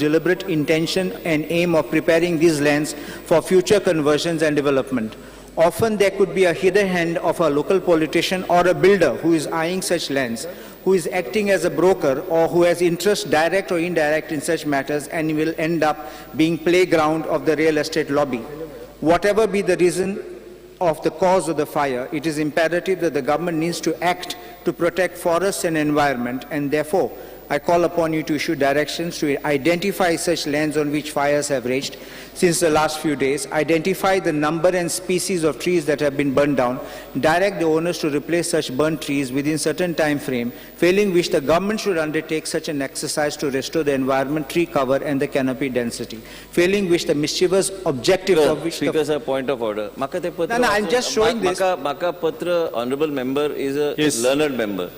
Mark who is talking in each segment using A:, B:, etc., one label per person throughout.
A: deliberate intention and aim of preparing these lands for future conversions and development. Often there could be a hidden hand of a local politician or a builder who is eyeing such lands, who is acting as a broker or who has interest, direct or indirect, in such matters, and will end up being playground of the real estate lobby. Whatever be the reason of the cause of the fire, it is imperative that the government needs to act to protect forests and environment, and therefore I call upon you to issue directions to identify such lands on which fires have raged since the last few days, identify the number and species of trees that have been burned down, direct the owners to replace such burnt trees within certain time frame, failing which the government should undertake such an exercise to restore the environment, tree cover and the canopy density, failing which the mischievous objective of which the
B: Speaker sir, point of order. म्हाका तें पत्र
A: No, I'm just showing this.
B: म्हाका म्हाका पत्र, honourable member is a
C: Yes.
B: Learned member.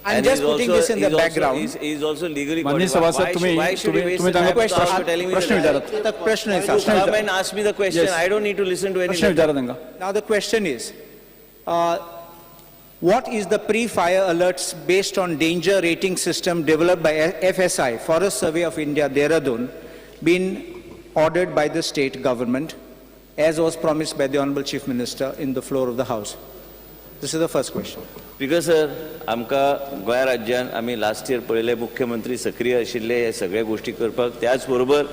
A: I'm just putting this in the background.
B: Is also legally
C: माननीय सभासद, तुम्ही तुम्ही तांकां प्रश्न विचारात.
A: आता प्रश्न आसा.
B: Come and ask me the question.
C: Yes.
B: I don't need to listen to any
C: प्रश्न
B: letter.
C: विचारा तांकां.
A: Now the question is, what is the pre-fire alerts based on danger rating system developed by FSI, Forest Survey of India, Dehradun, been ordered by the state government, as was promised by the Honorable Chief Minister in the floor of the House? This is the first question.
B: Speaker sir, आमकां गोंया राज्यान आमी last year पळयलें, मुख्यमंत्री सक्रीय आशिल्ले हे सगळ्या गोश्टी करपाक. त्याच बरोबर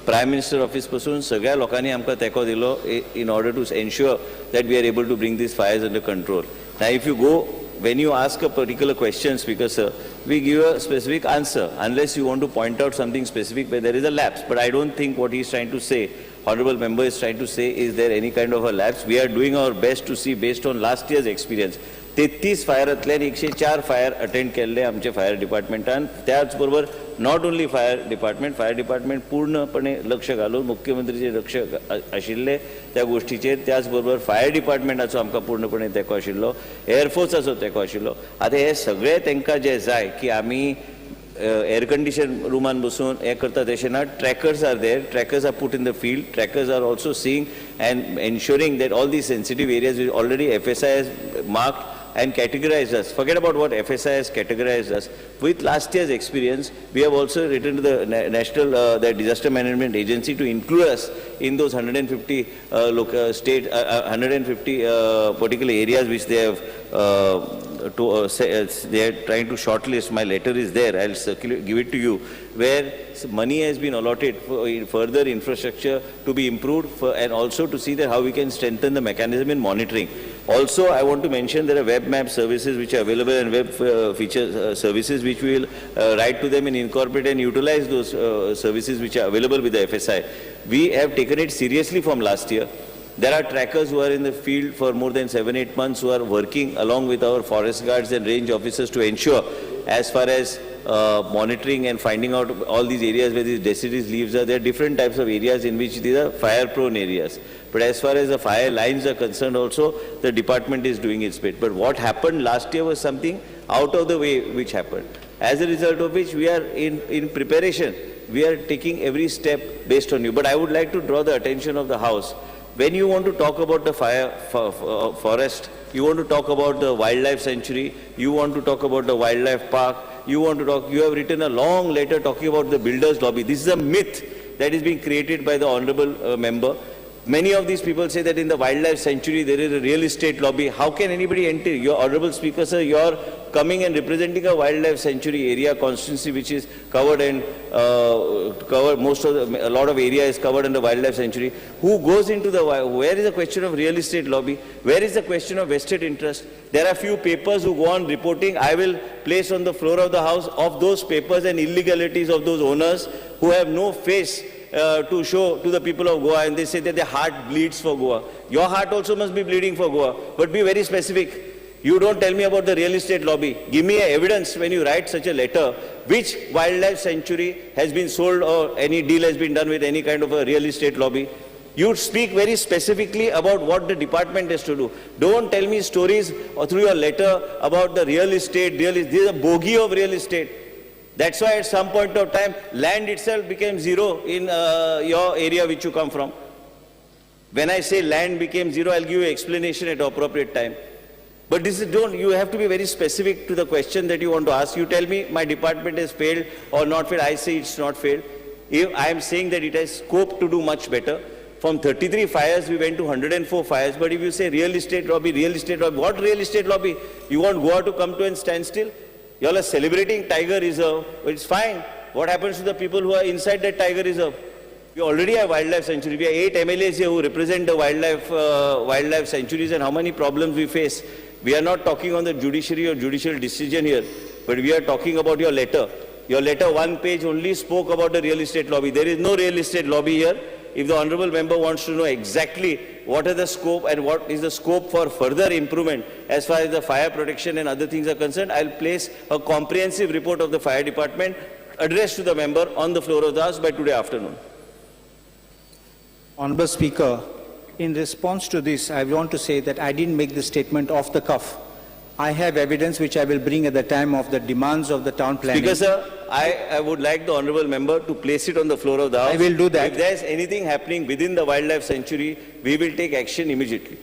B: प्रायम मिनिस्टर ऑफिस पासून सगळ्या लोकांनी आमकां तेंको दिलो in order to ensure that we are able to bring these fires under control. Now if you go, when you ask a particular question, Speaker sir, we give a specific answer, unless you want to point out something specific where there is a lapse. But I don't think what he is trying to say, honorable member is trying to say, is there any kind of a lapse. We are doing our best to see based on last year's experience. 33 फायरांतल्यान 104 fire attend केल्ले आमचे fire डिपार्टमेंटान. त्याच बरोबर not only fire department, fire department पूर्णपणे लक्ष घालून, मुख्यमंत्रीचे लक्ष आशिल्ले त्या गोष्टीचेर. त्याच बरोबर फायर डिपार्टमेंटाचो आमकां पूर्णपणे तेंको आशिल्लो, एअरफोर्साचो तेंको आशिल्लो. आतां हे सगळे तांकां जे जाय की आमी एअर कंडिशन रुमान बसून हें करता तशें ना. Trackers are there, trackers are put in the field, trackers are also seeing and ensuring that all these sensitive areas already FSI has marked and categorized us. Forget about what FSI has categorized us. With last year's experience, we have also written to the National the Disaster Management Agency to include us in those 150 state, 150 particular areas which they have to say, they are trying to shortlist. My letter is there. I'll circulate, give it to you, where money has been allotted for further infrastructure to be improved for, and also to see that how we can strengthen the mechanism in monitoring. Also, I want to mention there are web map services which are available and web feature services which we will write to them and incorporate and utilize those services which are available with the FSI. We have taken it seriously from last year. There are trackers who are in the field for more than 7-8 months who are working along with our forest guards and range officers to ensure, as far as monitoring and finding out all these areas where these deciduous leaves are, there are different types of areas in which these are fire-prone areas. But as far as the fire lines are concerned also, the department is doing its bit. But what happened last year was something out of the way which happened. As a result of which, we are in preparation. We are taking every step based on you. But I would like to draw the attention of the House. When you want to talk about the fire forest, you want to talk about the wildlife sanctuary, you want to talk about the wildlife park, you want to talk, you have written a long letter talking about the builders lobby. This is a myth that is being created by the honorable member. Many of these people say that in the wildlife sanctuary there is a real estate lobby. How can anybody enter? Your honorable speaker, sir, you are coming and representing a wildlife sanctuary area constituency which is covered and covered most of the, a lot of area is covered in the wildlife sanctuary. Who goes into the, where is the question of real estate lobby? Where is the question of vested interest? There are few papers who go on reporting. I will place on the floor of the house of those papers and illegalities of those owners who have no face to show to the people of Goa, and they say that their heart bleeds for Goa. Your heart also must be bleeding for Goa, but be very specific. You don't tell me about the real estate lobby. Give me evidence when you write such a letter, which wildlife sanctuary has been sold or any deal has been done with any kind of a real estate lobby. You speak very specifically about what the department has to do. Don't tell me stories or through your letter about the real estate. Real, this is a bogey of real estate. That's why at some point of time, land itself became zero in your area which you come from. When I say land became zero, I'll give you explanation at appropriate time. But this is don't, you have to be very specific to the question that you want to ask. You tell me my department has failed or not failed. I say it's not failed. If I am saying that it has scope to do much better. From 33 fires, we went to 104 fires. But if you say real estate lobby, real estate lobby, what real estate lobby? You want Goa to come to and stand still? You all are celebrating Tiger Reserve. It's fine. What happens to the people who are inside that Tiger Reserve? We already have wildlife sanctuary. We have 8 MLAs here who represent the wildlife sanctuaries and how many problems we face. We are not talking on the judiciary or judicial decision here, but we are talking about your letter. Your letter, one page only spoke about the real estate lobby. There is no real estate lobby here. If the honorable member wants to know exactly what are the scope and what is the scope for further improvement as far as the fire protection and other things are concerned, I'll place a comprehensive report of the fire department addressed to the member on the floor of the house by today afternoon.
A: Honorable Speaker, in response to this, I want to say that I didn't make this statement off the cuff. I have evidence which I will bring at the time of the demands of the town planning.
B: Speaker, sir, I would like the honorable member to place it on the floor of the house.
A: I will do that.
B: If there's anything happening within the wildlife sanctuary, we will take action immediately.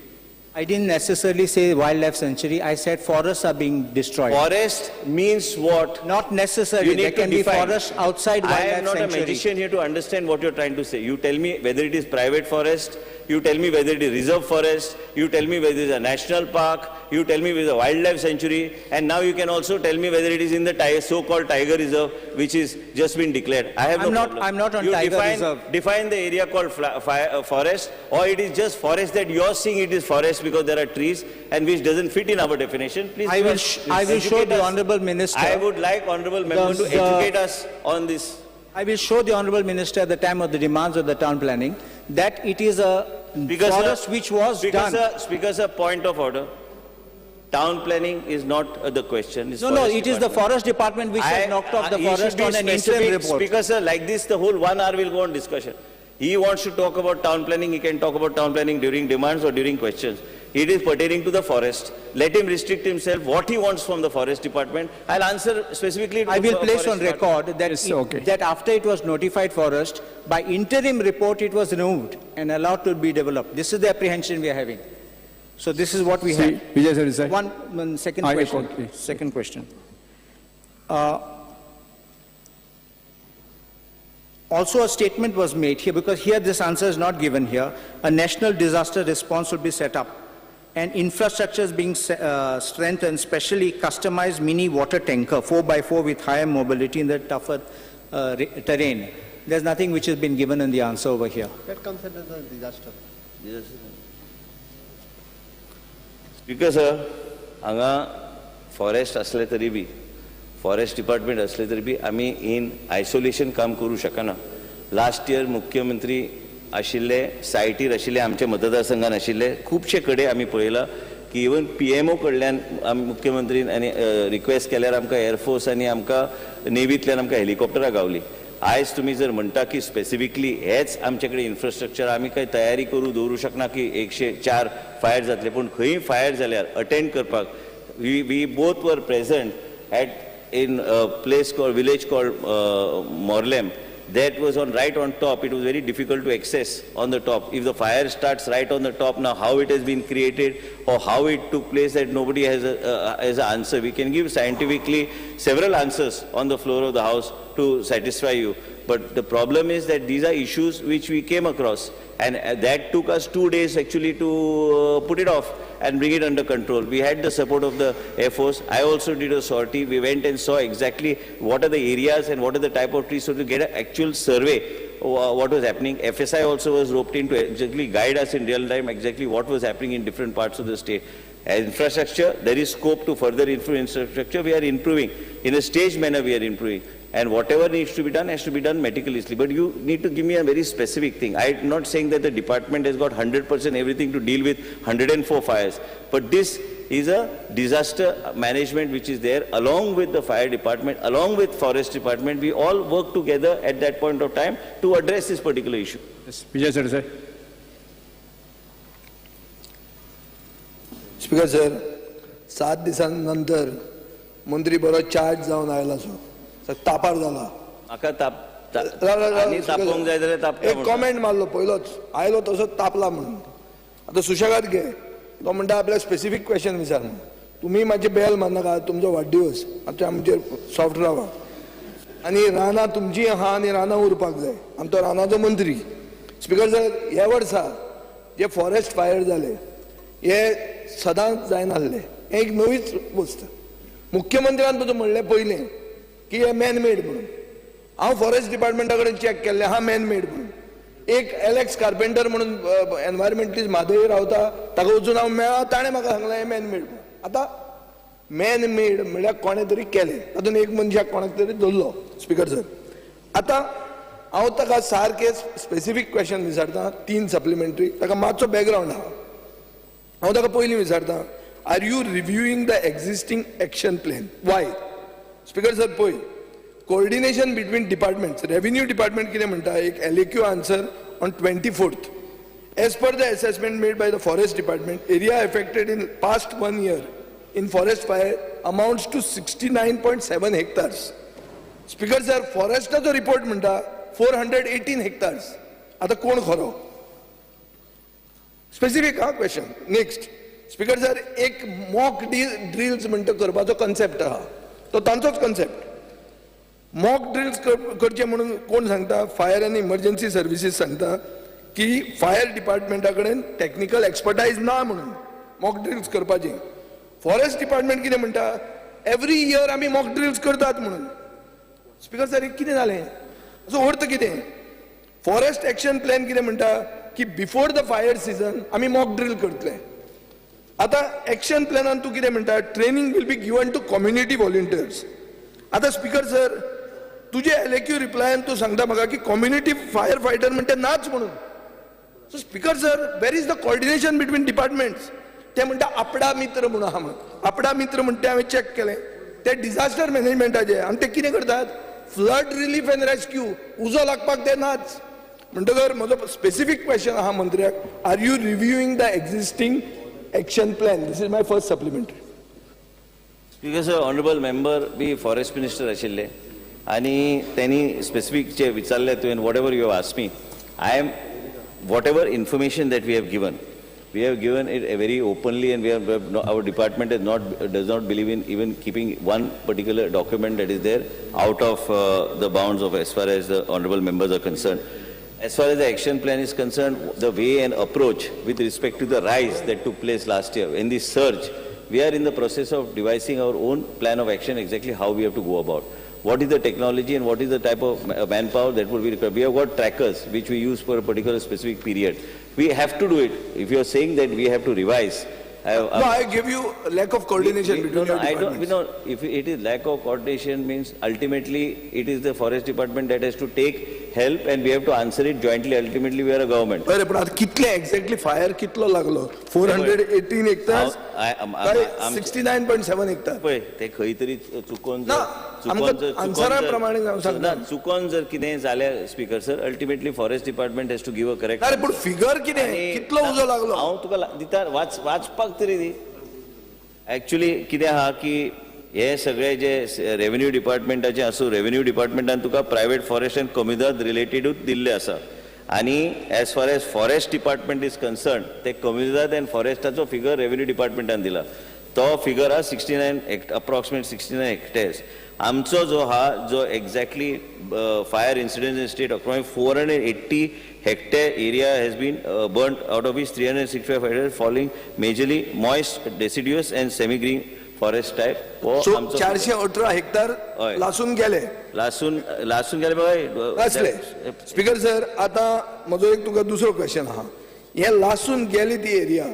A: I didn't necessarily say wildlife sanctuary. I said forests are being destroyed.
B: Forest means what?
A: Not necessarily.
B: You need
A: There
B: to
A: can be
B: define.
A: forests outside
B: I
A: wildlife
B: am not
A: sanctuary.
B: a magician here to understand what you're trying to say. You tell me whether it is private forest, you tell me whether it is reserve forest, you tell me whether it is a national park, you tell me whether it's a wildlife sanctuary, and now you can also tell me whether it is in the so-called tiger reserve, which is just been declared. I have no problem.
A: I'm not on
B: you
A: tiger
B: define,
A: reserve.
B: Define the area called forest, or it is just forest that you're seeing it is forest because there are trees and which doesn't fit in our definition. Please,
A: I will show
B: educate
A: the
B: us.
A: honorable minister.
B: I would like honorable member to educate us on this.
A: I will show the honorable minister at the time of the demands of the town planning that it is a forest which was done.
B: Speaker, sir, point of order. Town planning is not the question. It's
A: No, no, it is the forest department which has knocked off the forest on an interim report.
B: Speaker, sir, like this, the whole 1 hour will go on discussion. He wants to talk about town planning, he can talk about town planning during demands or during questions. It is pertaining to the forest. Let him restrict himself what he wants from the forest department. I'll answer specifically to
A: I will
B: the
A: place on
B: forest department.
A: record that,
C: Yes, okay.
A: that after it was notified forest, by interim report it was removed and allowed to be developed. This is the apprehension we are having. So this is what we
C: Shri
A: have.
C: Vijay Sardesai.
A: One second question.
C: Okay.
A: Second question. Also a statement was made here, because here this answer is not given here. A national disaster response will be set up and infrastructure is being strengthened, especially customized mini water tanker, 4x4 with higher mobility in the tougher terrain. There's nothing which has been given in the answer over here.
D: That comes under the disaster.
B: Speaker sir, हांगा forest असले तरी बी, forest department असले तरी बी आमी in isolation काम करूं शकना. Last year मुख्यमंत्री आशिल्ले, सायटीर आशिल्ले, आमच्या मतदारसंघान आशिल्ले, खुबशे कडेन आमी पळयलां की इवन PMO कडल्यान आमी मुख्यमंत्रीन आनी रिक्वेस्ट केल्यार आमकां एअरफोर्स आनी आमकां नेव्हींतल्यान आमकां हेलिकॉप्टरां गावली. आयज तुमी जर म्हणटा की स्पेसिफिकली हेच आमचे कडेन इन्फ्रास्ट्रक्चर आमी कांय तयारी करूं दवरूं शकना की 104 फायर जातले, पूण खंय फायर जाल्यार अटेंड करपाक we both were present at in a place called village called Morlem. That was on right on top. It was very difficult to access on the top. If the fire starts right on the top, now how it has been created or how it took place, that nobody has an answer. We can give scientifically several answers on the floor of the house to satisfy you. But the problem is that these are issues which we came across, and that took us 2 days actually to put it off and bring it under control. We had the support of the Air Force. I also did a sortie. We went and saw exactly what are the areas and what are the type of trees, so to get an actual survey what was happening. FSI also was roped in to exactly guide us in real time exactly what was happening in different parts of the state. As infrastructure, there is scope to further improve infrastructure. We are improving. In a staged manner, we are improving. And whatever needs to be done has to be done meticulously. But you need to give me a very specific thing. I'm not saying that the department has got 100% everything to deal with 104 fires. But this is a disaster management which is there along with the fire department, along with forest department. We all work together at that point of time to address this particular issue.
C: Yes, Vijay Sardesai.
E: Speaker sir, 7 दिसां नंतर मंत्री बरो charge जावन आयला so तापार जाला.
B: म्हाका ताप आनी तापोवंक जाय जाल्यार तापता.
E: एक कॉमेंट मारलो पयलोच आयलो तसो तापला म्हणून. आतां सुशेगाद घे, तो म्हणटा आपल्याक स्पेसिफीक क्वेश्चन विचार म्हणून. तुमी मातशें बेल मारनाका, तुमचो वाडदिवस, आतां आमचेर सॉफ्ट रावा. आनी रानां तुमची आहा आनी रानां उरपाक जाय. आनी तो रानाचो मंत्री. स्पिकर सर, ह्या वर्सा जे फॉरेस्ट फायर जाले हे सदांच जायनासले, हें एक नवीच वस्त. मुख्यमंत्र्यान तुजो म्हणलें पयलें की हे मॅनमेड म्हणून. हांव फॉरेस्ट डिपार्टमेंटा कडेन चॅक केल्लें आहा मॅनमेड म्हणून. एक एलेक्स कार्पेंटर म्हणून एनवायरमेंटलिस्ट म्हादय रावता, ताका वचून हांव मेळ्ळा, ताणें म्हाका सांगलें हें मॅनमेड. आतां मॅनमेड म्हणल्यार कोणें तरी केलें, तातूंत एक मनशाक कोणाक तरी धरलो. स्पिकर सर, आतां हांव ताका सारकें स्पेसिफीक क्वेश्चन विचारता, तीन सप्लिमेंटरी. ताका मातसो बॅकग्रावंड आहा. हांव ताका पयलीं विचारता, are you reviewing the existing action plan? Why? Speaker sir, पळय, coordination between departments, revenue department कितें म्हणटा, एक LAQ answer on 24th. As per the assessment made by the forest department, area affected in past one year in forest fire amounts to 69.7 hectares. Speaker sir, फॉरेस्टाचो report म्हणटा 418 hectares. आतां कोण खरो? Specific हा question. Next speaker sir, एक mock drills म्हणटा करपाचो concept आहा, तो तांचोच कन्सेप्ट. मॉक ड्रिल्स करचे म्हणून कोण सांगता? फायर आनी इमर्जन्सी सर्विसीस सांगता की फायर डिपार्टमेंटा कडेन टॅक्निकल एक्सपर्टायज ना म्हणून मॉक ड्रिल्स करपाचे. फॉरेस्ट डिपार्टमेंट कितें म्हणटा? एवरी इयर आमी मॉक ड्रिल्स करतात म्हणून. स्पिकर सर, कितें जालें? हाचो अर्थ कितें? फॉरेस्ट एक्शन प्लॅन कितें म्हणटा की बिफोर the fire season आमी मॉक ड्रील करतले. आतां एक्शन प्लॅनान तूं कितें म्हणटा? Training will be given to community volunteers. आतां स्पिकर सर, तुजे एलएक्यू रिप्लायान तूं सांगता म्हाका की कम्युनिटी फायर फायटर म्हणटा नाच म्हणून. So speaker sir, where is the coordination between departments? ते म्हणटा आपडा मित्र म्हणून आहा म्हणून. आपडा मित्र म्हणटा ते हांवें चॅक केलें, ते डिझास्टर मॅनेजमेंटाचे. आनी ते कितें करतात? Flood relief and rescue. उजो लागपाक ते नाच. म्हणटकर म्हजो स्पेसिफीक क्वेश्चन आहा मंत्र्याक, are you reviewing the existing action plan? This is my first supplementary.
B: Speaker sir, honourable member be forest minister आशिल्ले आनी त्यांनी स्पेसिफीक जे विचारले तुवें, whatever you ask me, I am whatever information that we have given, we have given it very openly, and we have, no, our department is not does not believe in even keeping one particular document that is there out of the bounds of, as far as the honorable members are concerned. As far as the action plan is concerned, the way and approach with respect to the rise that took place last year in the surge, we are in the process of devising our own plan of action, exactly how we have to go about. What is the technology and what is the type of manpower that would be required. We have got trackers which we use for a particular specific period. We have to do it. If you are saying that we have to revise,
E: No, I give you lack of coordination between
B: no,
E: your
B: I don't,
E: departments.
B: No, if it is lack of coordination means ultimately it is the forest department that has to take help and we have to answer it jointly. Ultimately, we are a government.
E: बरें, पण आतां कितले exactly fire कितलो लागलो? 418 hectares काय 69.7 hectare?
B: पळय, ते खंय तरी चुकोन
E: ना, आमकां आन्सरा प्रमाणे हांव सांगता.
B: ना, चुकोन जर कितें जाल्यार, speaker sir, ultimately forest department has to give a correct.
E: अरे, पूण फिगर कितें? कितलो उजो लागलो?
B: हांव तुका दिता, वाच, वाचपाक तरी दी. एक्चुली कितें आहा की हे सगळे जे रेव्हेन्यू डिपार्टमेंटाचे आसूं, रेव्हेन्यू डिपार्टमेंटान तुका प्रायव्हेट फॉरेस्ट अँड कम्युनिदाद रिलेटेडूच दिल्ले आसा आनी as far as forest department is concern, ते कम्युनिदाद अँड फॉरेस्टाचो फिगर रेव्हेन्यू डिपार्टमेंटान दिला, तो फिगर आहा 69, approximate 69 hectares. आमचो जो हा जो exactly fire incident in state, approximate 480 hectare area has been burnt, out of which 365 hectares falling majorly moist deciduous and semi-green forest type. हो
E: so
B: आमचो
E: 418 हेक्टर
B: हय.
E: लासून गेले?
B: लासून लासून गेले बाबा.
E: लासले. स्पीकर सर, आतां म्हजो एक तुका दुसरो क्वेश्चन आहा. हे लासून गेली ती एरिया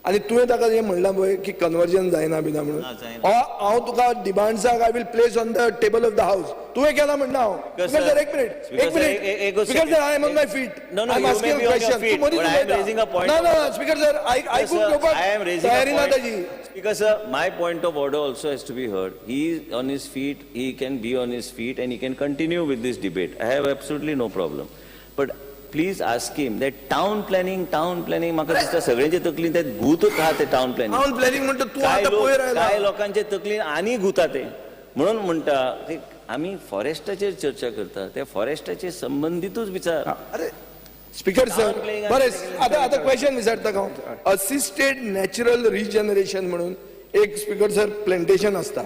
E: आनी तुवें ताका हें म्हणलां पळय की कन्वर्जन जायना बिना म्हणून.
B: ना, जायना.
E: हो, हांव तुका डिमांड्साक I will place on the table of the house. तुवें केला म्हणना हांव. स्पीकर सर, एक मिनिट,
B: Speaker
E: एक
B: sir,
E: minute.
B: एक
E: speaker sir, I am on my feet.
B: No, no,
E: I am
B: you may
E: asking
B: be on your
E: question.
B: feet,
E: तूं मदींच
B: but I am
E: उलयता.
B: Raising a point
E: ना
B: of
E: ना
B: order.
E: Speaker sir, आयकून
B: Sir,
E: घेवपाक
B: I am raising a
E: तयारी ना
B: point.
E: ताजी.
B: Because sir, my point of order also has to be heard. He is on his feet, he can be on his feet and he can continue with this debate. I have absolutely no problem. But please ask him that town planning, town planning, म्हाका दिसता सगळ्यांचे तकलीन ते भूतच आहा ते town planning.
E: Town planning म्हणटा तूं
B: काय
E: आतां
B: लोक
E: पयर आयला.
B: काय लोकांचे तकलीन आनी घुता ते. म्हणून म्हणटा की आमी फॉरेस्टाचेर चर्चा करता, त्या फॉरेस्टाचे संबंधितूच विचार.
E: अरे स्पीकर सर,
B: Town planning.
E: बरें, आतां आतां क्वेश्चन विचारता हांव. असिस्टेड नॅचरल रिजनरेशन म्हणून एक, स्पीकर सर, प्लांटेशन आसता.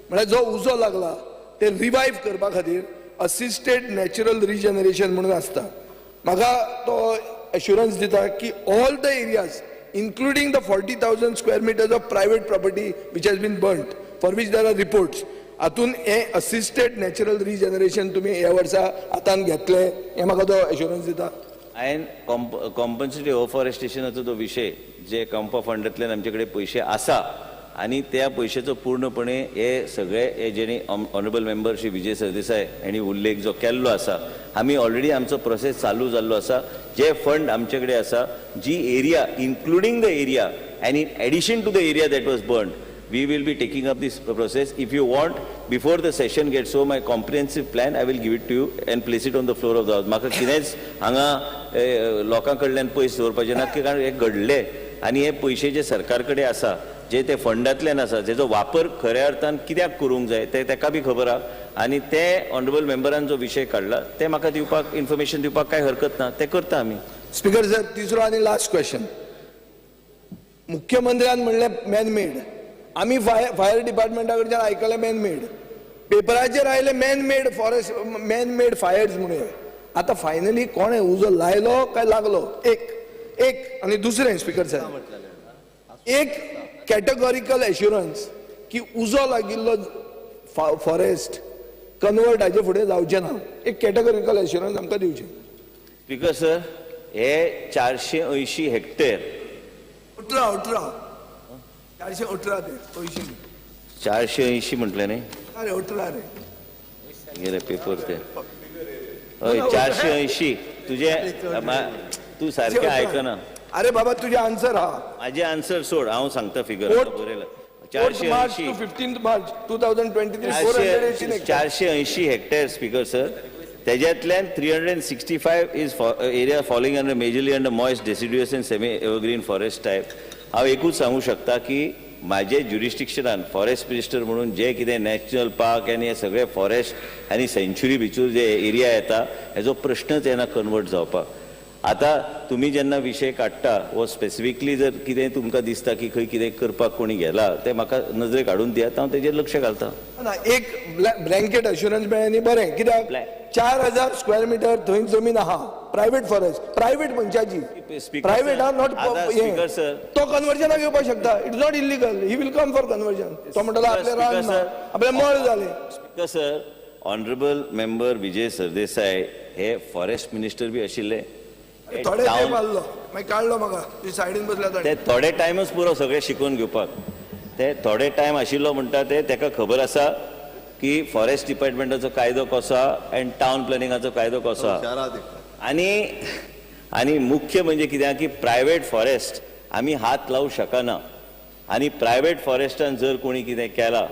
E: म्हळ्यार जो उजो लागला ते रिवायव करपा खातीर असिस्टेड नॅचरल रिजनरेशन म्हणून आसता. म्हाका तो एश्युरन्स दिता की all the areas, including the 40,000 square meters of private property which has been burnt, for which there are reports, हातून हे असिस्टेड नॅचरल रिजनरेशन तुमी ह्या वर्सा हातान घेतले, हें म्हाका तो एश्युरन्स दिता.
B: हांवें कॉम्पन्सेटरी अफॉरेस्टेशनाचो तो विशय, जे कंपा फंडांतल्यान आमचे कडेन पयशे आसा आनी त्या पयशेचो पूर्णपणे हे सगळे हे जेणी ऑनरेबल मेंबर श्री विजय सरदेसाय हांणी उल्लेख जो केल्लो आसा, आमी ऑलरेडी आमचो प्रोसेस चालू जाल्लो आसा. जे फंड आमचे कडेन आसा, जी area, including the area and in addition to the area that was burn, we will be taking up this process. If you want, before the session gets over, my comprehensive plan, I will give it to you and place it on the floor of the house. म्हाका कितेंच हांगा लोकां कडल्यान पयस दवरपाचें ना, कारण हें घडलें आनी हे पयशे जे सरकार कडेन आसा, जे ते फंडांतल्यान आसा, जेजो वापर खऱ्या अर्थान कित्याक करूंक जाय ते ताका बी खबर आहा. आनी ते ऑनरेबल मेंबरान जो विशय काडला ते म्हाका दिवपाक, इन्फॉर्मेशन दिवपाक कांय हरकत ना, ते करता आमी.
E: स्पीकर सर, तिसरो आनी लास्ट क्वेश्चन. मुख्यमंत्र्यान म्हणलें मॅनमेड. आमी फायर डिपार्टमेंटा कडच्यान आयकलें मॅनमेड. पेपराचेर आयलें man-made forest, man-made fires म्हणून. आतां फायनली कोणें उजो लायलो काय लागलो? एक एक आनी दुसरें, स्पीकर साहेब, एक कॅटेगॉरिकल एश्युरन्स की उजो लागिल्लो फॉरेस्ट कन्वर्ट हाजे फुडें जावचें ना, एक कॅटेगॉरिकल एश्युरन्स आमकां दिवचें.
B: स्पीकर सर, हे 480 हेक्टेर.
E: 18, 18, 418 ते, 80 न्ही.
B: 480 म्हटलें न्ही?
E: अरे, 18 रे.
B: गेले पेपर ते. हय, 480. तुजे तूं सारकें आयकना.
E: अरे बाबा, तुझे आन्सर हा.
B: माझे आन्सर सोड, हांव सांगता फिगर बरयला.
E: 4
B: 480.
E: March to 15 March 2023, 418.
B: 480 hectare, speaker sir. तेज्यातल्यान 365 is area falling under majorly under moist deciduous and semi evergreen forest type. हांव एकूच सांगू शकता की म्हाजे ज्युरिस्डिक्शनान फॉरेस्ट मिनिस्टर म्हणून जे कितें नॅशनल पार्क आनी हे सगळे फॉरेस्ट आनी सँच्युरी भितूर जे एरिया येता, हेजो प्रश्नच येना कन्वर्ट जावपाक. आतां तुमी जेन्ना विशय काडटा वो स्पेसिफिकली जर कितें तुमकां दिसता की खंय कितें करपाक कोणी गेला, तें म्हाका नजरेक हाडून दियात, हांव तेजेर लक्ष घालता.
E: ना, एक ब्लँकेट अश्युरन्स मेळ्ळें न्ही बरें, कित्याक 4000 स्क्वेअर मिटर थंय जमीन आहा, प्रायव्हेट फॉरेस्ट, प्रायव्हेट मनशाची.
B: Speaker
E: private
B: sir,
E: हा, not
B: आतां speaker sir.
E: तो कन्वर्जनाक येवपाक शकता. It's not illegal, he will come for conversion. तो म्हणटलो आपलें रान
B: Speaker
E: ना,
B: sir.
E: आपलें मळ जालें.
B: Speaker sir, honourable member Vijay Sardesai हे फॉरेस्ट मिनिस्टर बी आशिल्ले.
E: थोडे तेंप आहलो, मागीर काडलो म्हाका, तुजे सायडीन बसल्या
B: ते
E: ताणें.
B: थोडे टायमच पुरो सगळें शिकून घेवपाक. ते थोडे टायम आशिल्लो म्हणटा ते ताका खबर आसा की फॉरेस्ट डिपार्टमेंटाचो कायदो कसो आहा आनी टावन प्लॅनिंगाचो कायदो कसो आहा. आनी मुख्य म्हणजे कितें की प्रायवेट फॉरेस्ट आमी हात लावूं शकना आनी प्रायवेट फॉरेस्टान जर कोणी कितें केलां,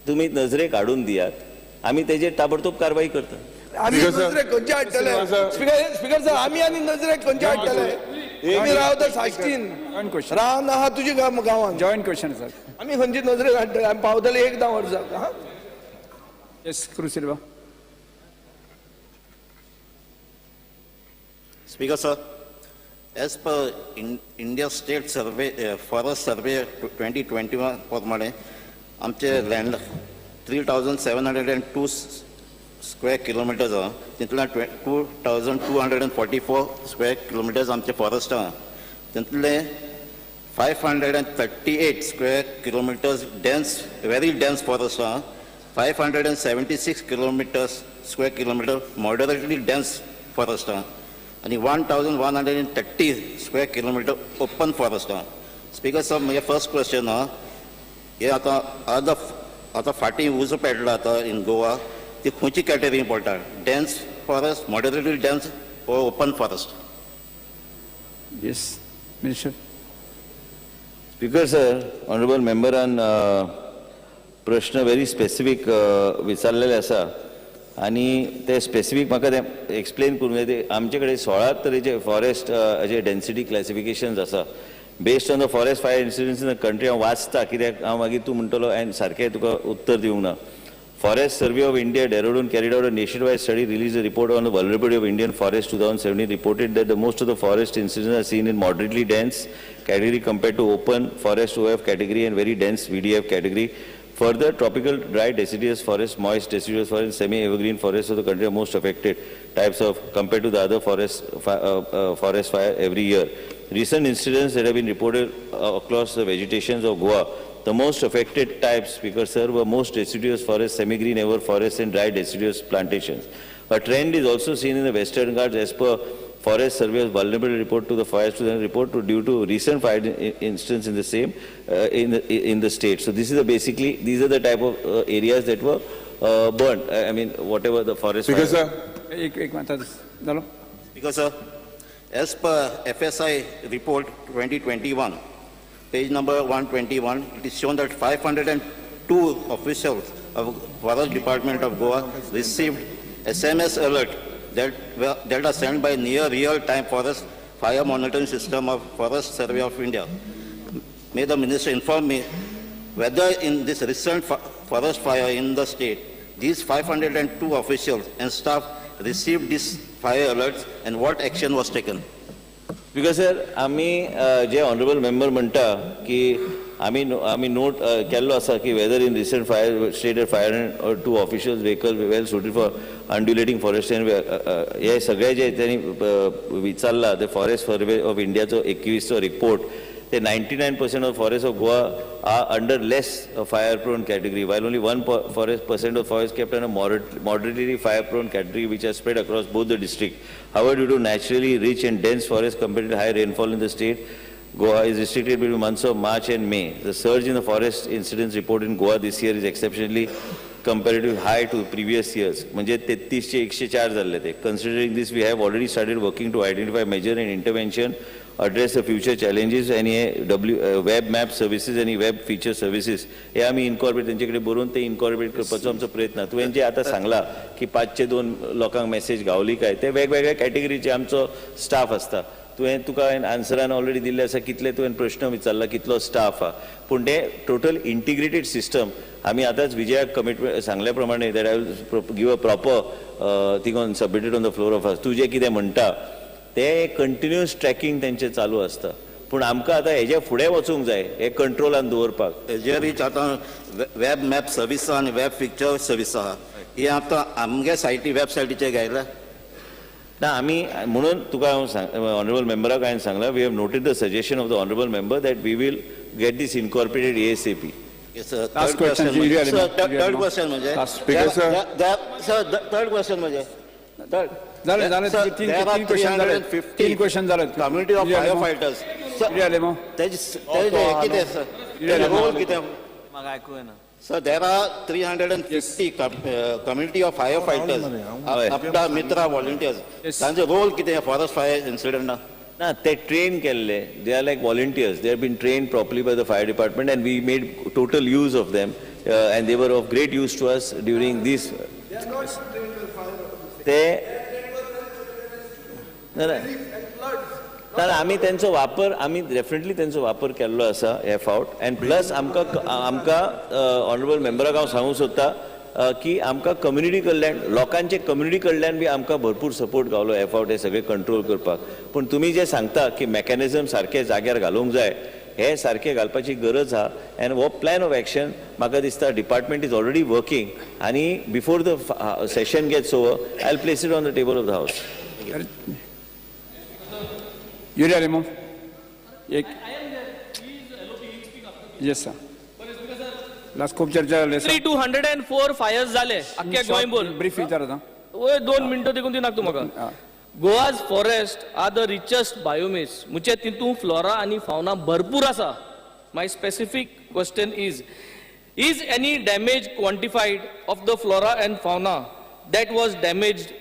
B: तुमी नजरेक हाडून दियात, आमी तेजेर ताबडतोब कारवाई करता.
E: आमी
C: Speaker sir.
E: नजरेक खंयचे हाडटले?
C: Speaker sir.
E: Speaker sir, आमी आनी नजरेक खंयचे हाडटले? आमी रावता साश्टीन.
C: One question.
E: रान आहा तुजी गांवान.
C: Joint question, sir.
E: आमी खंयची नजरेक हाडटले? आमी पावतले एकदां वर्साक हा.
C: Yes, Cruz Silva.
D: Speaker sir, as per India State Survey, Forest Survey 2021 प्रमाणे आमचे land 3,702 square kilometers आहा. तितूंतल्यान 2,244 square kilometers आमचे फॉरेस्ट आहा. तितूंतले 538 square kilometers dense, very dense forest आहा, 576 kilometers square kilometer moderately dense forest आहा आनी 1,130 square kilometer open forest आहा. स्पीकर सर, म्हजें फर्स्ट क्वेश्चन आहा, हे आतां आतां फाटीं उजो पेटला आतां इन गोवा, ती खंयची कॅटेगरी पडटा? Dense forest, moderately dense or open forest?
C: Yes, Minister.
B: Speaker sir, honourable मेंबरान प्रश्न व्हेरी स्पेसिफीक विचारलेले आसा आनी ते स्पेसिफीक म्हाका ते एक्सप्लेन करूंक जाय. ते आमचे कडेन 16 तरेचे फॉरेस्ट जे डेन्सिटी क्लासिफिकेशन्स आसा, based on the forest fire incidents in the country. हांव वाचता कित्याक हांव मागीर तूं म्हणटलो आनी सारकें तुका उत्तर दिवंक ना. Forest Survey of India, Dehradun carried out a nationwide study, released a report on the vulnerability of Indian forest 2017, reported that the most of the forest incidents are seen in moderately dense category compared to open forest OF category and very dense VDF category. Further, tropical dry deciduous forest, moist deciduous forest, semi-evergreen forests of the country are most affected types of compared to the other forest fire every year. Recent incidents that have been reported across the vegetations of Goa, the most affected types, Speaker sir, were most deciduous forests, semi-green ever forests and dry deciduous plantations. A trend is also seen in the Western Ghats as per Forest Survey Vulnerability Report to the Forest Report to, due to recent fire incidents in the same in the state. So this is the basically these are the type of areas that were burnt. I mean whatever the forest.
F: Speaker
B: fire.
F: Sir.
C: एक एक आतां जालो.
D: Because sir, as per FSI report 2021, page number 121, it is shown that 502 officials of Forest Department of Goa received SMS alert that are sent by near real-time forest fire monitoring system of Forest Survey of India. May the minister inform me whether in this recent forest fire in the state, these 502 officials and staff received these fire alerts and what action was taken?
B: Because sir, आमी जे honourable member म्हणटा की आमी आमी note केल्लो आसा की whether in recent fire stated 502 officials vehicle well suited for undulating forest and हे सगळे जे त्यांनी विचारला ते फॉरेस्ट सर्वे ऑफ इंडियाचो 21चो रिपोर्ट ते 99% of forest of Goa are under less fire prone category, while only 1% of forest kept under moderately fire prone category, which are spread across both the district. However, due to naturally rich and dense forest compared to high rainfall in the state, Goa is restricted between months of March and May. The surge in the forest incidents reported in Goa this year is exceptionally comparatively high to previous years. म्हणजे 33 104 जाल्ले ते. Considering this, we have already started working to identify measure and intervention, address the future challenges आणि हे W web map services आणि web feature services हे आमी incorporate तेंचे कडेन बरोवन ते इनकॉर्पोरेट करपाचो आमचो प्रयत्न. तुवें जे आतां सांगला की 502 लोकांक मॅसेज गावली काय, ते वेगवेगळ्या कॅटेगरीचे आमचो स्टाफ आसता. तुवें तुका हांवें आन्सरान ऑलरेडी दिल्लें आसा कितले तुवें प्रश्न विचारला कितलो स्टाफ आहा, पूण ते टोटल इंटिग्रेटेड सिस्टम आमी आतांच विजयाक कमिटमेंट सांगल्या प्रमाणे that I will give a proper thing on submitted on the floor of house. तूं जें कितें म्हणटा ते कंटिन्युअस ट्रॅकिंग तेंचें चालू आसता, पूण आमकां आतां हेज्या फुडें वचूंक जाय हे कंट्रोलान दवरपाक.
D: हेजेर रिच आतां वेब मॅप सर्वीस आहा आनी वेब फिक्चर सर्वीस आहा, हे आतां आमगे सायटी वेबसायटीचेर घायल्या
B: ना आमी म्हणून तुका हांव सांग ऑनरेबल मेंबराक हांवें सांगलां, we have noted the suggestion of the honourable member that we will get this incorporated ASAP.
C: Last question,
D: third question म्हणजे
C: Last.
F: Speaker, sir.
D: Sir third question म्हणजे थर्ड
C: जालें जालें, तीन तीन क्वेश्चन जाले, तीन क्वेश्चन जाले.
D: कम्युनिटी ऑफ फायर फायटर्स
C: आले मग.
D: तेजे कितें सर रोल कितें?
B: म्हाका आयकूंक येना.
D: Sir, there are 350 community of firefighters, Aapda Mitra volunteers.
C: Yes.
D: तांचे रोल कितें फॉरेस्ट फायर इन्सिडंटा?
B: ना ते ट्रेन केल्ले, they are like volunteers, they have been trained properly by the fire department and we made total use of them and they were of great use to us during this. ते ना ना आमी तेंचो वापर आमी definitely तेंचो वापर केल्लो आसा हे फावट. एंड प्लस आमकां आमकां ऑनरेबल मेंबराक हांव सांगूंक सोदता की आमकां कम्युनिटी कडल्यान लोकांचे कम्युनिटी कडल्यान बी आमकां भरपूर सपोर्ट गावलो हे फावट हे सगळे कंट्रोल करपाक. पूण तुमी जे सांगता की मॅकॅनिजम सारके जाग्यार घालूंक जाय, हे सारके घालपाची गरज आहा. एंड हो प्लॅन ऑफ एक्शन म्हाका दिसता डिपार्टमेंट is already working आनी before the session gets over I will place it on the table of the house.
C: Yuri Alemao. एक yes sir, last खूप चर्चा जाली.
G: 204 फायर्स जाले अख्ख्या गोंयभर.
C: ब्रीफ विचार आतां.
G: वय 2 मिनटं देखून दिनाक तूं म्हाका. Goa's forest are the richest biomes, म्हणजे तितून फ्लोरा आनी फावना भरपूर आसा. My specific question is, is any damage quantified of the flora and fauna that was damaged,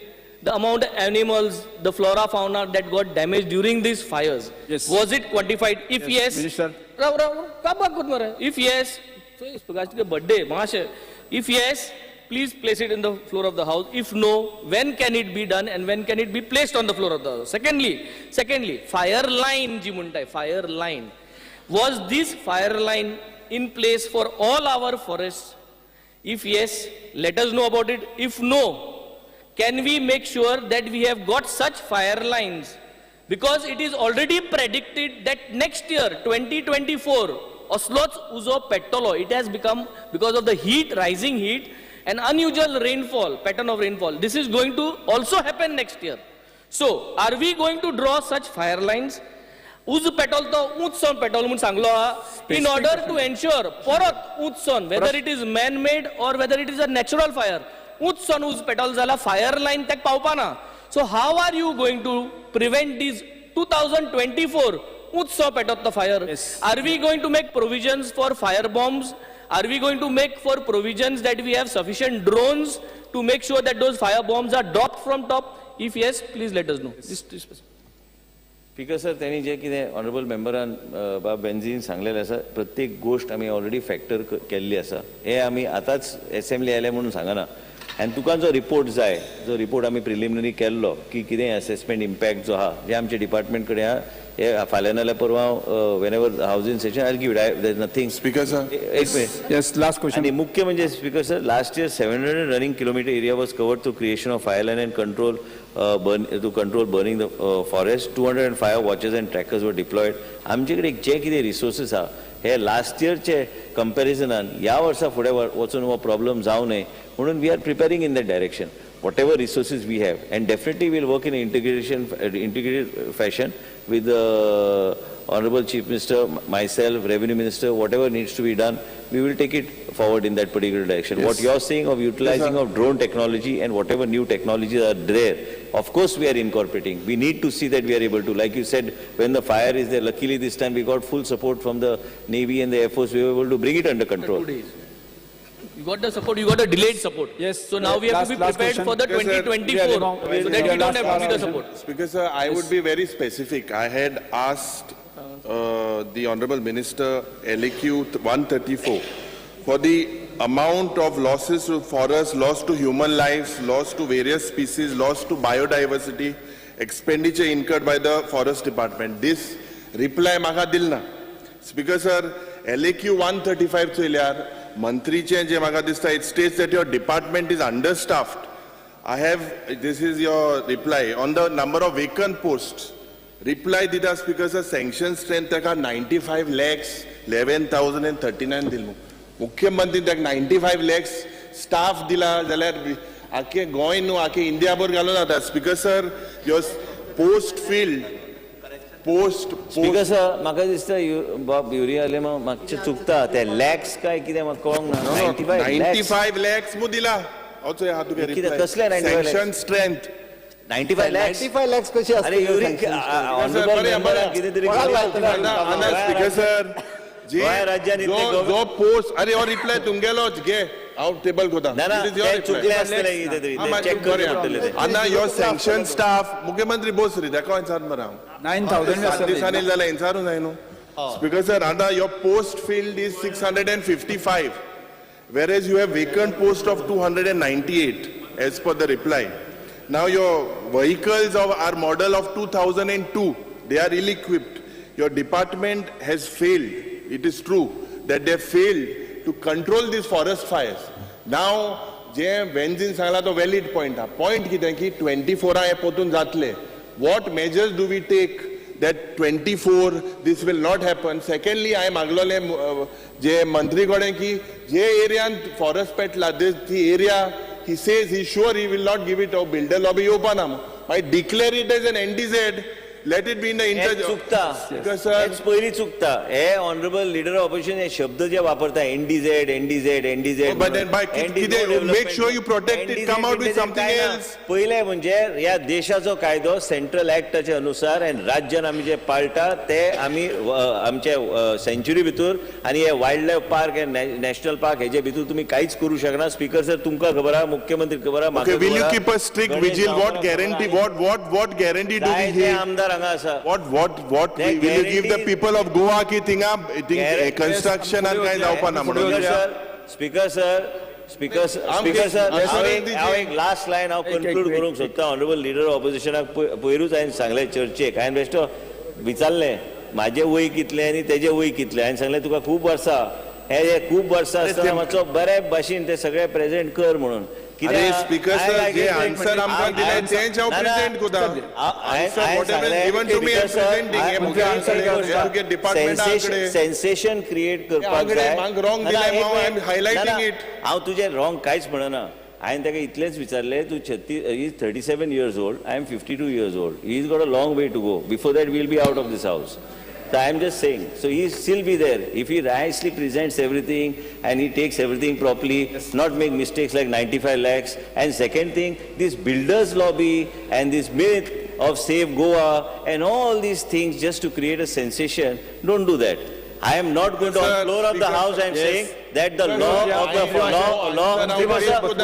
G: the amount of animals, the flora fauna that got damaged during these fires?
C: Yes.
G: Was it quantified? If yes,
C: Minister.
G: राव राव काबाक कोत मरे. If yes, तुका birthday माशे. If yes, please place it in the floor of the house. If no, when can it be done and when can it be placed on the floor of the house? Secondly, fire line ji म्हणताय, fire line. Was this fire line in place for all our forests? If yes, let us know about it. If no, can we make sure that we have got such fire lines? Because it is already predicted that next year, 2024, असलोच उजो पेट्टलो. It has become because of the heat, rising heat and unusual rainfall, pattern of rainfall. This is going to also happen next year. So are we going to draw such fire lines? उजो petrol तो ऊंच सावन petrol म्हूण सांगलो आहा, in order to ensure परत ऊंच सावन, whether it is man made or whether it is a natural fire, ऊंच सावन उज पेटोल जाल्यार फायर लायन ताका पावपाना. So how are you going to prevent these 2024 ऊंच सो पेटत तो fire? Are we going to make provisions for fire bombs? Are we going to make for provisions that we have sufficient drones to make sure that those fire bombs are dropped from top? If yes, please let us know. This
B: speaker sir, त्यांनी जे कितें honourable मेंबरान बाब benzene सांगलेलें आसा, प्रत्येक गोश्ट आमी already factor केल्ली आसा. हे आमी आतांच एसेंब्ली आयले म्हणून सांगना. आनी तुका जो रिपोर्ट जाय, जो रिपोर्ट आमी प्रिलिमिनरी केल्लो की कितें असेसमेंट इम्पॅक्ट जो आहा, जे आमच्या डिपार्टमेंट कडेन आहा, हे फाल्यां नाल्यार परवां, whenever house in session, I give. There nothing.
F: Speaker sir.
B: एक minute.
C: Yes, last question.
B: आणि मुख्य म्हणजे, speaker sir, last year 700 running kilometer area was covered through creation of fire line and control burn to control burning the forest. 200 fire watchers and trackers were deployed. आमचे कडेन जे कितें resources आहा, हे last इयरचे कंपॅरिजनान ह्या वर्सा फुडें वचून हो प्रॉब्लम जावं नये म्हणून we are preparing in that direction, whatever resources we have, and definitely we'll work in integrated fashion with the honorable chief minister, myself, revenue minister. Whatever needs to be done, we will take it forward in that particular direction. What you're saying of utilizing of drone technology and whatever new technologies are there, of course we are incorporating. We need to see that we are able to, like you said, when the fire is there, luckily this time we got full support from the navy and the air force. We were able to bring it under control.
G: 2 days. You got the support, you got a delayed support.
C: Yes.
G: So now we have to be
C: Last
G: prepared
C: question.
G: for the
F: Yes, sir.
G: 2024, so that we don't have to be the support.
F: Speaker sir, I would be very specific. I had asked the Honorable Minister LAQ 134 for the amount of losses to forests, loss to human lives, loss to various species, loss to biodiversity, expenditure incurred by the forest department. This reply म्हाका दिल ना. Speaker sir, LAQ 135 चोयल्यार मंत्रीचें जे म्हाका दिसता, it states that your department is understaffed. I have, this is your reply on the number of vacant posts. Reply दिता speaker sir, sanction strength ताका 95,11,039 दिल. मुख्यमंत्री ताका 95 lakhs staff दिला जाल्यार आख्खे गोंय न्हू, आख्खे इंडिया भर घालून जाता. Speaker sir, your post filled post
B: speaker sir, म्हाका दिसता बाब युरी आलेमाव मातशें चुकता. ते लॅक्स काय कितें म्हाका कळोंक ना. 95
F: नायन्टी फायव लॅक्स मू दिला. हांव चोय हा तुगे
B: कितें, कसले 95 lakhs?
F: Sanction strength.
B: 95 lakhs.
H: 95 lakhs कशी
B: अरे युरी, ऑनरेबल मेंबरान कितें तरी
H: कोणाक लायतले?
F: स्पीकर सर, जे
B: गोंय राज्यान इतले
F: जो पोस्ट, अरे हो रिप्लाय तुमगेलोच घे, हांव टेबल कोता.
B: ना ना, ते चुकले आसतले कितें तरी, ते चॅक करचें पडटलें ते.
F: आना your sanction staff, मुख्यमंत्री बोस रे, ताका विचार मरे हांव.
C: 9,000.
F: 7 दिसांनी जाल्यार विचारूं जाय न्हू. स्पीकर सर, आतां your post filled is 655, whereas you have vacant post of 298 as per the reply. Now your vehicles are model of 2002. They are ill-equipped. Your department has failed. It is true that they failed to control these forest fires. Now, जे वेन्झीन सांगला तो valid point हा. Point कितें की 24 हे पोतून जातले. What measures do we take that 24 this will not happen? Secondly, हांवें मागलोलें जे मंत्री कडेन की जे एरियान फॉरेस्ट पेटला ती area, he says he sure he will not give it. Builder lobby येवपा ना, मागीर declare it as an NDZ, let it be in the
B: हें
F: इंटर
B: चुकता.
F: सर.
B: हेच पयलीं चुकता. हे ऑनरेबल लिडर ऑफ ऑपोजिशन हे शब्द जे वापरता, NDZ, NDZ, NDZ.
F: Oh, but then by कितें, make sure you protect it, come out with something else.
B: पयलें म्हणजे ह्या देशाचो कायदो सेंट्रल ऍक्टाच्या अनुसार आनी राज्यान आमी जे पाळटा ते आमी आमचे सँच्युरी भितर आनी हे wild life park, national park हेजे भितर तुमी कांयच करूं शकना. स्पीकर सर, तुमकां खबर आहा, मुख्यमंत्री खबर आहा.
F: Okay, will you keep a strict vigil? What guarantee, what guarantee do we
B: जायते
F: have?
B: आमदार हांगा आसा.
F: What
B: That
F: will you give the
B: guarantee-
F: people of Goa की थिंगा
B: Guarantee-
F: construction आनी कांय जावपा ना म्हणून?
B: Speaker sir, speaker sir, speaker speaker sir, हांव एक लास्ट लायन हांव कन्क्लूड करूंक सोदता. ऑनरेबल लिडर ऑपोजिशनाक पयरूच हांवें सांगलें चर्चेक, हांवें बेश्टो विचारलें म्हाजें वय कितलें आनी तेजें वय कितलें. हांवें सांगलें तुका खूब वर्सां, हे हे खूब वर्सां आसतना मातसो बरे भाशेन ते सगळे प्रेजेंट कर म्हणून.
F: अरे स्पीकर सर, जे आन्सर आमकां दिले तेंच हांव प्रेझेंट कोता. Answer whatever given to me, I am presenting. हे मुगे आन्सर तुगे डिपार्टमेंटा कडेन.
B: सेन्सेशन क्रिएट करपाक
F: आंकडे
B: जाय.
F: म्हाका wrong
B: ना,
F: दिले,
B: एक
F: हांव I am
B: minute.
F: highlighting
B: ना, ना,
F: it.
B: हांव तुजें रॉंग कांयच म्हणना. हांवें ताका इतलेंच विचारलें, तूं 36, is 37 years old, I am 52 years old, he is got a long way to go before that will be out of this house. So I am just saying, so he still be there. If he nicely presents everything and he takes everything properly, not make mistakes like 95 lakhs. And second thing, this builders lobby and this myth of save Goa and all these things just to create a sensation, don't do that. I am not going to, on
F: Sir,
B: floor of the
F: Speaker,
B: house, I am saying that the
F: Sir,
B: law
F: sir,
B: of the
F: sir,
B: law,
F: sir,
B: law,
F: sir,
B: Speaker,
F: sir,
B: sir,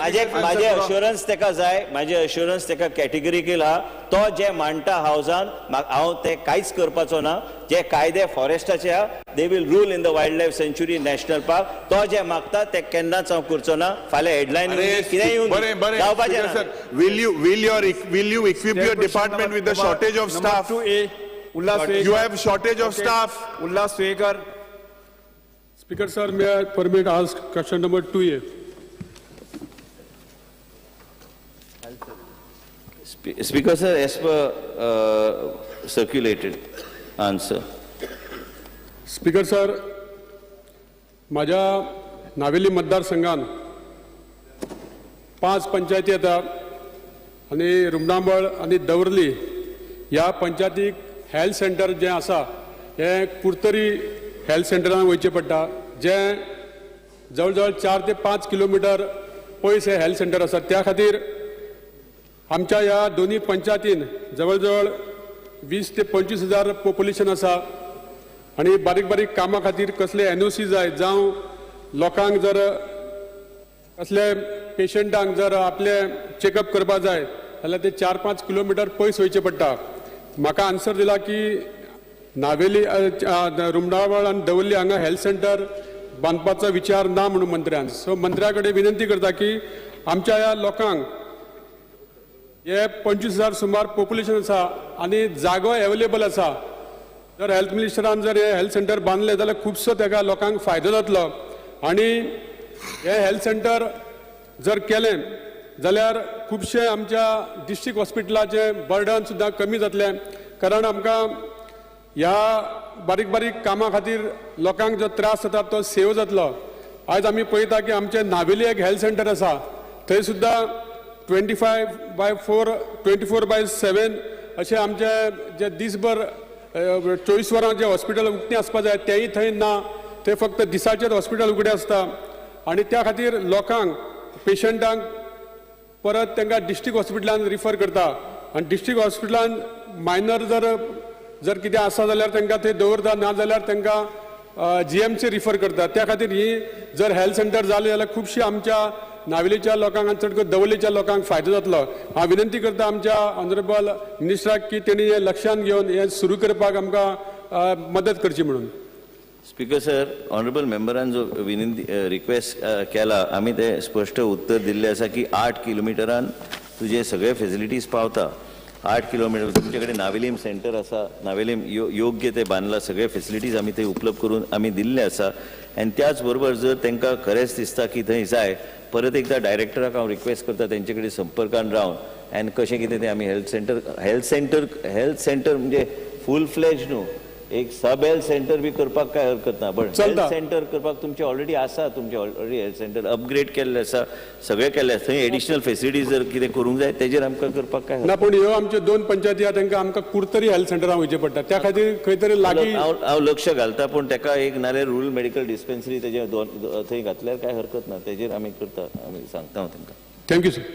F: sir,
B: माझे assurance तेका जाय, माझे assurance तेका कॅटेगरिकल आहा, तो जे मांडटा हावजान हांव ते कांयच करपाचो ना. जे कायदे फॉरेस्टाचे आहा, they will rule in the wild life sanctuary, national park. तो जे मागता ते केन्नाच हांव करचो ना. फाल्यां हेडलायन कितें येवन
F: बरें बरें.
B: जावपाचें ना.
F: Sir, will you equip your department with the shortage of staff?
C: 2A, Ulhas Tuyenkar.
F: You have shortage of staff.
C: Ulhas Tuyenkar.
H: Speaker sir, may I permit ask question number 2A?
B: Speaker sir, as per circulated answer.
H: Speaker sir, माझ्या नावेली मतदारसंघात 5 पंचायती येता आनी रुमडामळ आनी दवर्ली ह्या पंचायतीक health centre जें आसा हें कुर्तरी हेल्थ सेंटरान वयचें पडटा, जें जवळ जवळ 4 ते 5 किलोमिटर पयस हें हेल्थ सेंटर आसा. त्या खातीर आमच्या ह्या दोनूय पंचायतीन जवळ जवळ 20 ते 25 हजार पॉप्युलेशन आसा आनी बारीक बारीक कामां खातीर कसले एनओसी जाय, जावं लोकांक जर कसले पेशंटांक जर आपले चॅकअप करपा जाय जाल्यार ते 4-5 किलोमिटर पयस वयचें पडटा. म्हाका आन्सर दिला की नावेली, रुमडावळ आनी दवर्ली हांगा हेल्थ सेंटर बांदपाचो विचार ना म्हणून मंत्र्यान. सो मंत्र्या कडेन विनंती करता की आमच्या ह्या लोकांक हे 25 हजार सुमार पॉप्युलेशन आसा आनी जागो एवेलेबल आसा, जर हेल्थ मिनिस्टरान जर हे हेल्थ सेंटर बांदलें जाल्यार खुबसो तेका लोकांक फायदो जातलो. आनी हे हेल्थ सेंटर जर केलें जाल्यार खुबशे आमच्या डिस्ट्रिक्ट हॉस्पिटलाचें बर्डन सुद्दां कमी जातलें, कारण आमकां ह्या बारीक बारीक कामां खातीर लोकांक जो त्रास जाता तो सेव जातलो. आयज आमी पळयता की आमचें नावेली एक हेल्थ सेंटर आसा, थंय सुद्दां 25/4, 24/7 अशें आमचे जे दीसभर 24 वरां जे हॉस्पिटल उक्तें आसपा जाय तेंय थंय ना, थंय फक्त दिसाचेर हॉस्पिटल उगडें आसता. आनी त्या खातीर लोकांक पेशंटांक परत तांकां डिस्ट्रिक्ट हॉस्पिटलान रिफर करता आनी डिस्ट्रिक्ट हॉस्पिटलान मायनर जर कितें आसा जाल्यार तांकां थंय दवरता, ना जाल्यार तांकां जीएमसी रिफर करता. त्या खातीर ही जर हेल्थ सेंटर जालें जाल्यार खुबशीं आमच्या नावेलीच्या लोकांक आनी चड करून दवर्लीच्या लोकांक फायदो जातलो. हांव विनंती करता आमच्या ऑनरेबल मिनिस्टराक की तेणी हें लक्षांत घेवन हें सुरू करपाक आमकां मदत करची म्हणून.
B: स्पीकर सर, ऑनरेबल मेंबरान जो विनंती रिक्वेस्ट केला, आमी ते स्पश्ट उत्तर दिल्लें आसा की 8 किलोमिटरान तुजे सगळे फेसिलिटीज पावता. 8 किलोमिटर तुमचे कडेन नावेलीम सेंटर आसा, नावेलीम योग्य ते बांदला, सगळे फेसिलिटीज आमी थंय उपलब्ध करून आमी दिल्ले आसा. आनी त्याच बरोबर जर तांकां खरेंच दिसता की थंय जाय, परत एकदां डायरेक्टराक हांव रिक्वेस्ट करता तेंचे कडेन संपर्कान रावन आनी कशें कितें तें आमी हेल्थ सेंटर म्हणजे फूल फ्लॅज न्हू, एक सब हेल्थ सेंटर बी करपाक काय हरकत ना, बट हेल्थ सेंटर करपाक तुमचे ऑलरेडी आसा, तुमचे ऑलरेडी हेल्थ सेंटर अपग्रेड केल्ले आसा, सगळें केल्लें आसा. थंय एडिशनल फेसिलिटीज जर कितें करूंक जाय तेजेर आमकां करपाक काय
H: ना. पूण ह्यो आमच्यो 2 पंचायती आहा तांकां आमकां कुर्तरी हेल्थ सेंटरान वयचें पडटा, त्या खातीर खंय तरी लागीं
B: हांव लक्ष घालता, पूण ताका एक नाल्यार रुरल मेडिकल डिस्पेन्सरी तेजे थंय घातल्यार काय हरकत ना, तेजेर आमी करता, आमी सांगता हांव तांकां.
H: Thank you sir.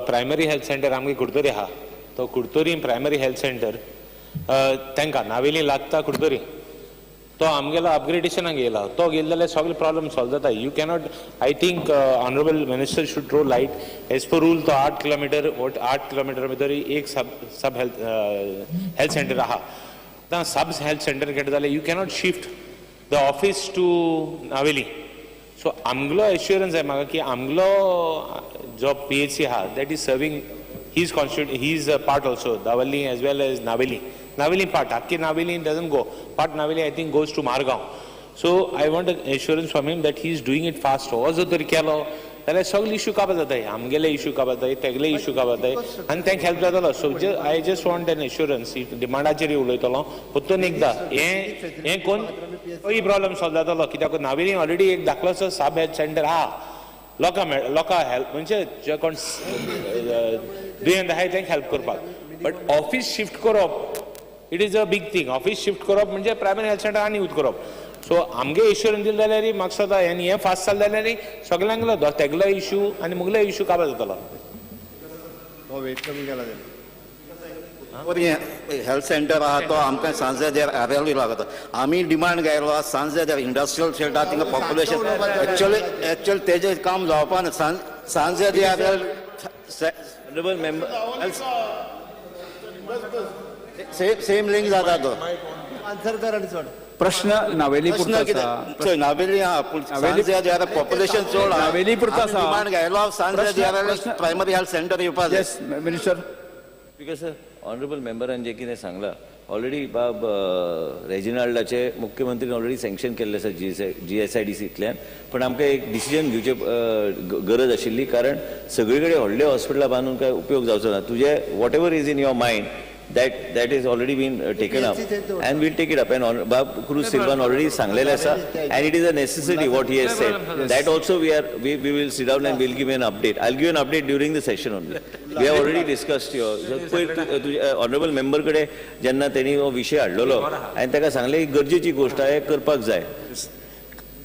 I: Primary health centre आमगे कुडतरी आहा, तो कुडतरी प्रायमरी हेल्थ सेंटर तांकां नावेली लागता कुडतरी, तो आमगेलो अपग्रेडेशनाक येयला, तो गेले जाल्यार सगळे प्रॉब्लम सॉल्व जाता. You cannot, I think honourable minister should throw light as per rule. तो 8 किलोमिटर वट 8 किलोमिटर भितर एक सब हेल्थ सेंटर आहा. आतां सब हेल्थ सेंटर केलें जाल्यार you cannot shift the office to Navelim. So आमगेलो एश्युरन्स आहे म्हाका की आमगेलो जो पीएचसी आहा that is serving his constitute his part also Davorlim as well as Navelim. Navelim part आख्खी Navelim doesn't go part. Navelim, I think, goes to Margao. So I want assurance from him that he is doing it fast. हो जर तर केलो जाल्यार सगळे issue काबार जाताय, आमगेले इशू काबार जाताय, तेगले इशू काबार जाताय आनी तांकां हेल्प जातलो. So I just want an assurance. डिमांडाचेर उलयतलो परतून एकदां हें हें कोन्न तोय प्रॉब्लम सॉल्व जातलो, कित्याक नावेली ऑलरेडी एक धाकलोसो सब हेल्थ सेंटर आहा. लोकां मेळ लोकां हेल्प म्हणजे जे कोण दुयेंत आहाय तांकां हेल्प करपाक. बट ऑफीस शिफ्ट करप, it is a big thing. Office shift करप म्हणजे प्रायमरी हेल्थ सेंटर आनी यूज करप. सो आमगे इश्योरन्स दिलें जाल्यार म्हाका दिसता आनी हें फास्ट जालें जाल्यार सगल्यांकलो तेगलो इशू आनी मुगलो इशू काबार जातलो.
D: हेल्थ सेंटर आहा तो आमकां सांजे आरेलूय लागता. आमी डिमांड घायलो आहा सांजे इंडस्ट्रियल शेड आहा थिंगा पॉप्युलेशन एक्चुअली तेजें काम जावपा ना सांजे आरेल.
B: Honourable member.
D: Same link जाता तो.
C: प्रश्न नावेली
D: प्रश्न
C: पुरतो आसा.
D: कितें चोय नावेली आहा पूण सांजे पॉप्युलेशन चड आहा.
C: नावेली पुरतो आसा.
D: डिमांड घायलो सांजे
C: प्रश्न-
D: प्रायमरी हेल्थ सेंटर येवपा जाय.
C: Yes minister.
B: Because sir, honourable मेंबरान जें कितें सांगलां ऑलरेडी, बाब रेजिनाल्डाचे मुख्यमंत्रीन ऑलरेडी सँक्शन केल्लें आसा जीएसआयडीसींतल्यान, पण आमकां एक डिसिजन घेवचे गरज आशिल्ली, कारण सगळे कडेन व्हडले हॉस्पिटलां बांदून काय उपयोग जावचो ना. तुजें whatever is in your mind, that is already been taken up and we'll take it up. And बाब क्रूज सिल्वान ऑलरेडी सांगलेलें आसा and it is a necessity what he has said. That also we will sit down and we'll give an update. I give an update during the session only. We have already discussed your पयर तुजे honourable member कडेन जेन्ना तेणी हो विशय हाडलेलो, हांवें ताका सांगलें ही गरजेची गोश्ट आहा, हें करपाक जाय.